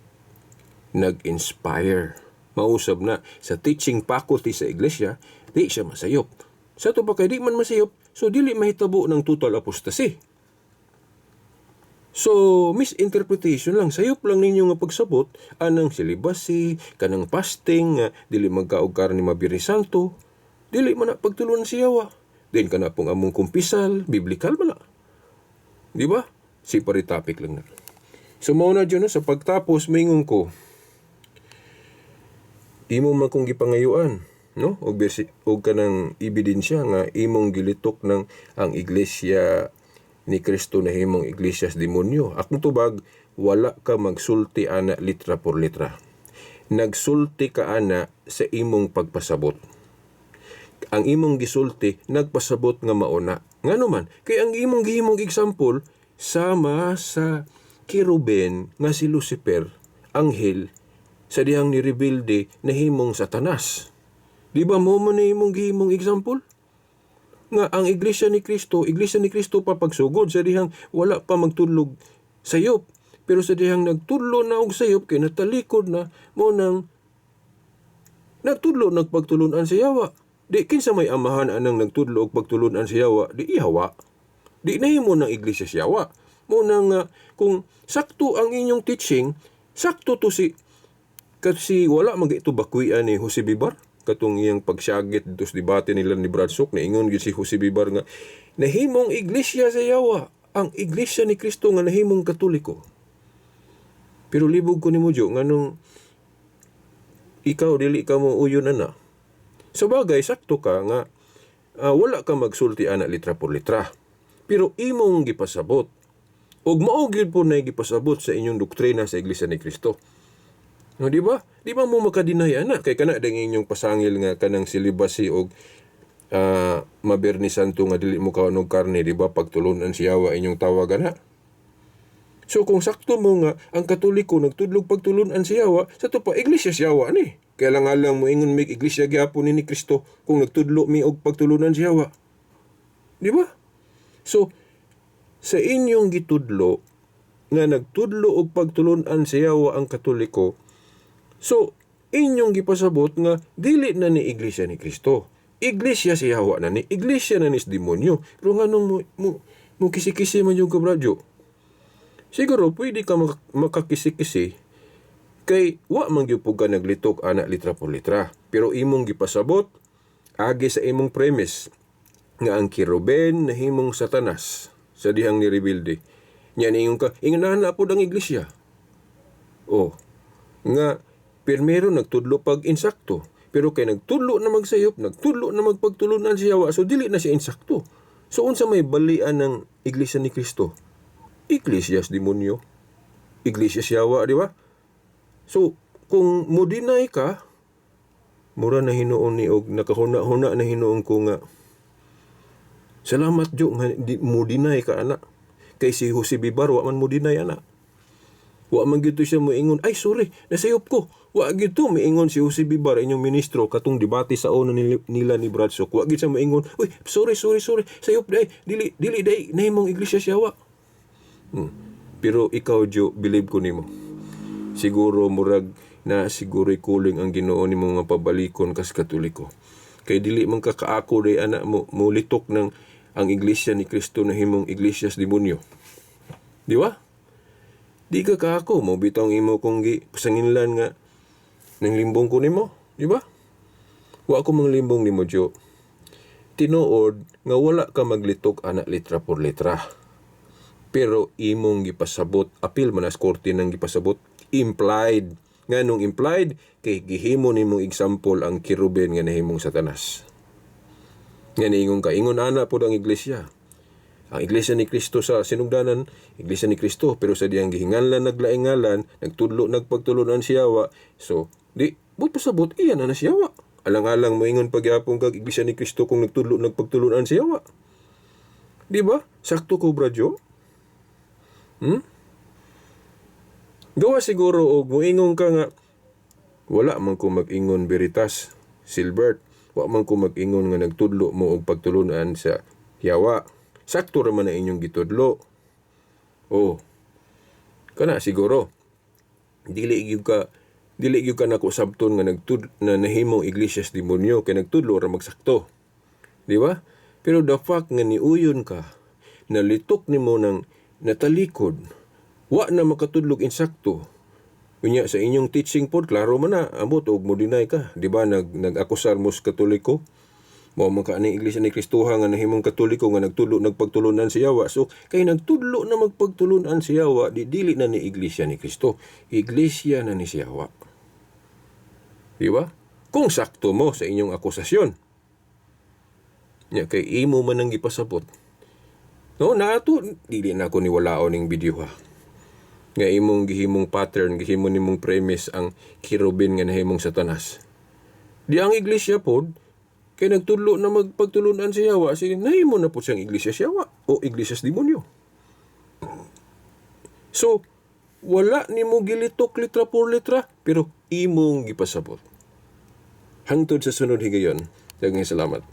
nag-inspire. Mausab na sa teaching faculty sa iglesia, di siya masayop. Sa ato pa kay di man masayop, so dili mahitabo ng total apostasy. So, misinterpretation lang. Sayop lang ninyo nga pagsabot anang celibacy, kanang fasting, nga dili magkaog karne Mabiyernes Santo, dili man na pagtulunan si Yawa. Then kana pong among kumpisal, biblical man na. Di ba? Separate topic lang na. So, mao na dyan, no, sa pagtapos, maingon ko, imo man kong gipangayuan, no? Og kanang ebidensya nga imong gilitok ng ang iglesia ni Kristo na himong iglesia sa demonyo. Akong tubag, wala ka magsulti ana litra por litra. Nagsulti ka ana sa imong pagpasabot. Ang imong gisulti nagpasabot nga mauna. Ngano man, kay ang imong gihimong example sama sa kerubin nga si Lucifer, anghel sa dihang ni rebelde nahimong Satanas. Di ba mo man na imong gihimong example? Nga ang iglesia ni Kristo pa pagsugod sa dihang wala pa magtudlog sayop. Pero sa dihang nagtudlo na og sayop kay natalikod na, mo nang nagtudlo nagpagtulunan sa yawa. Di kinsa may amahan anang nagtudlo og pagtulunan sa yawa, di ihawa. Di nahimo ng iglesia sa yawa. Mo nang kung sakto ang inyong teaching, sakto to si kasi wala man ito bakwian ni Jose Bibar katong iyang pagsyagit dito sa debate nila ni Brad Sok. Naingon gyud si Jose Bibar nga nahimong iglesia sa yawa ang iglesia ni Kristo nga nahimong Katoliko. Pero libog ko nimo, Jo, nganong ikaw dili ka mo uyon ana. Sa bagay, sakto ka nga wala ka magsulti ana litra por litra. Pero imong gipasabot. Ug mao gyud po na gipasabot sa inyong doktrina sa Iglesia ni Kristo. No, di ba? Di ba mo makadeny ana kay kana dang inyong pasangil nga kanang celibacy og Mabiyernes Santo nga dili mo kaon og karne, di ba pagtulunan si Yawa inyong tawagan ha? So kung sakto mo nga ang Katoliko nagtudlog pagtulunan si Yawa, sa to pa iglesia si Yawa ni. Kaya lang alang mo ingon mig iglesia gyapon ni Kristo kung nagtudlo mi og pagtulunan si Yawa. Di ba? So sa inyong gitudlo nga nagtudlo og pagtulunan si Yawa ang Katoliko, so inyong gipasabot nga dili na ni iglesia ni Kristo. Iglesia si Yawa na ni, iglesia na ni demonyo. Pero nganong mo kisi-kisi man yung kabradyo? Siguro pwede ka makakisi-kisi kay wa man gyud ka naglitok ana litra por litra. Pero imong gipasabot agi sa imong premise nga ang kiruben nahimong Satanas sa dihang ni rebelde. Nya ningon ka, ingon na pod ang iglesia. Oh, nga pirmero nagtudlo pag insakto. Pero kay nagtudlo na magsayop, nagtudlo na magpagtulunan siya, so dili na siya insakto. So unsa may balian ng iglesia ni Kristo? Iglesia sa demonyo. Iglesia sa yawa, di ba? So, kung mo deny ka, mura na hinuon ni og nakahuna-huna na hinuon ko nga salamat Jo nga di, mo deny ka ana. Kay si Jose Bibar wa man mo deny ana. Wa man gyud siya moingon, "Ay sorry, nasayop ko." Wa gyud to miingon si Jose Bibar, inyong ministro, katong debate sa una nila ni Brad Sok. Wa gyud siya moingon, "Uy, sorry, sorry, sorry, sayop day, dili dili day nahimong iglesia siya wa." Pero ikaw Jo, believe ko nimo. Siguro murag na siguro kuling ang Ginoo nimo nga pabalikon kas Katoliko. Kay dili man ka kaako day ana mo mulitok ng ang iglesia ni Kristo na himong iglesia sa demonyo. Di ba? Di ka kaako mo bitong imo kong gi pasanginlan nga nang limbong ko nimo, di ba? Wa ko manglimbong nimo Jo. Tinuod nga wala ka maglitok ana litra por litra. Pero imong gipasabot, apil man as korte nang gipasabot, implied. Nganong implied? Kay gihimo nimong example ang kiruben nga nahimong Satanas. Nga niingon ka, ingon ana pod ang iglesia. Ang iglesia ni Kristo sa sinugdanan, iglesia ni Kristo, pero sa diyang gihinganlan naglaing ngalan, nagtudlo nagpagtulunan siya wa. So, di, but pasabot, iya na na siya wa. Alang-alang moingon pagyapon kag iglesia ni Kristo kung nagtudlo nagpagtulunan siya wa. Di ba? Sakto ko, bradyo? Gawa siguro og moingon ka nga wala man ko mag-ingon Veritas, Silbert, wa man ko mag-ingon nga nagtudlo mo og pagtulunan sa yawa. Sakto ra man na inyong gitudlo. Oh. Kana siguro dili gyud ka nako sabton nga nagtud na nahimong iglesia sa demonyo kay nagtudlo ra magsakto. Di ba? Pero the fact nga niuyon ka, nalitok nimo ng natalikod, wa na makatudlog insakto. Unya sa inyong teaching pod, klaro man na, ambot og mo deny ka, di ba nag-akusar mo sa Katoliko? Mao man ka ani iglesia ni Kristoha nga nahimong Katoliko nga nagtudlo nagpagtulunan si Yawa. So kay nagtudlo na magpagtulunan si Yawa, di dili na ni iglesia ni Kristo. Iglesia na ni si Yawa. Di ba? Kung sakto mo sa inyong akusasyon. Nya kay imo man ang gipasabot. No, nato dili na ako niwalaon ning video ha. Nga imong gihimong pattern, gihimo nimong premise ang kirubin nga nahimong Satanas. Di ang iglesia pod kay nagtudlo na magpagtulunan si Yawa, sige nahimo na pod siyang iglesia si Yawa o iglesia sa demonyo. So, wala nimo gilitok litra por litra, pero imong gipasabot. Hangtod sa sunod higayon, daghang salamat.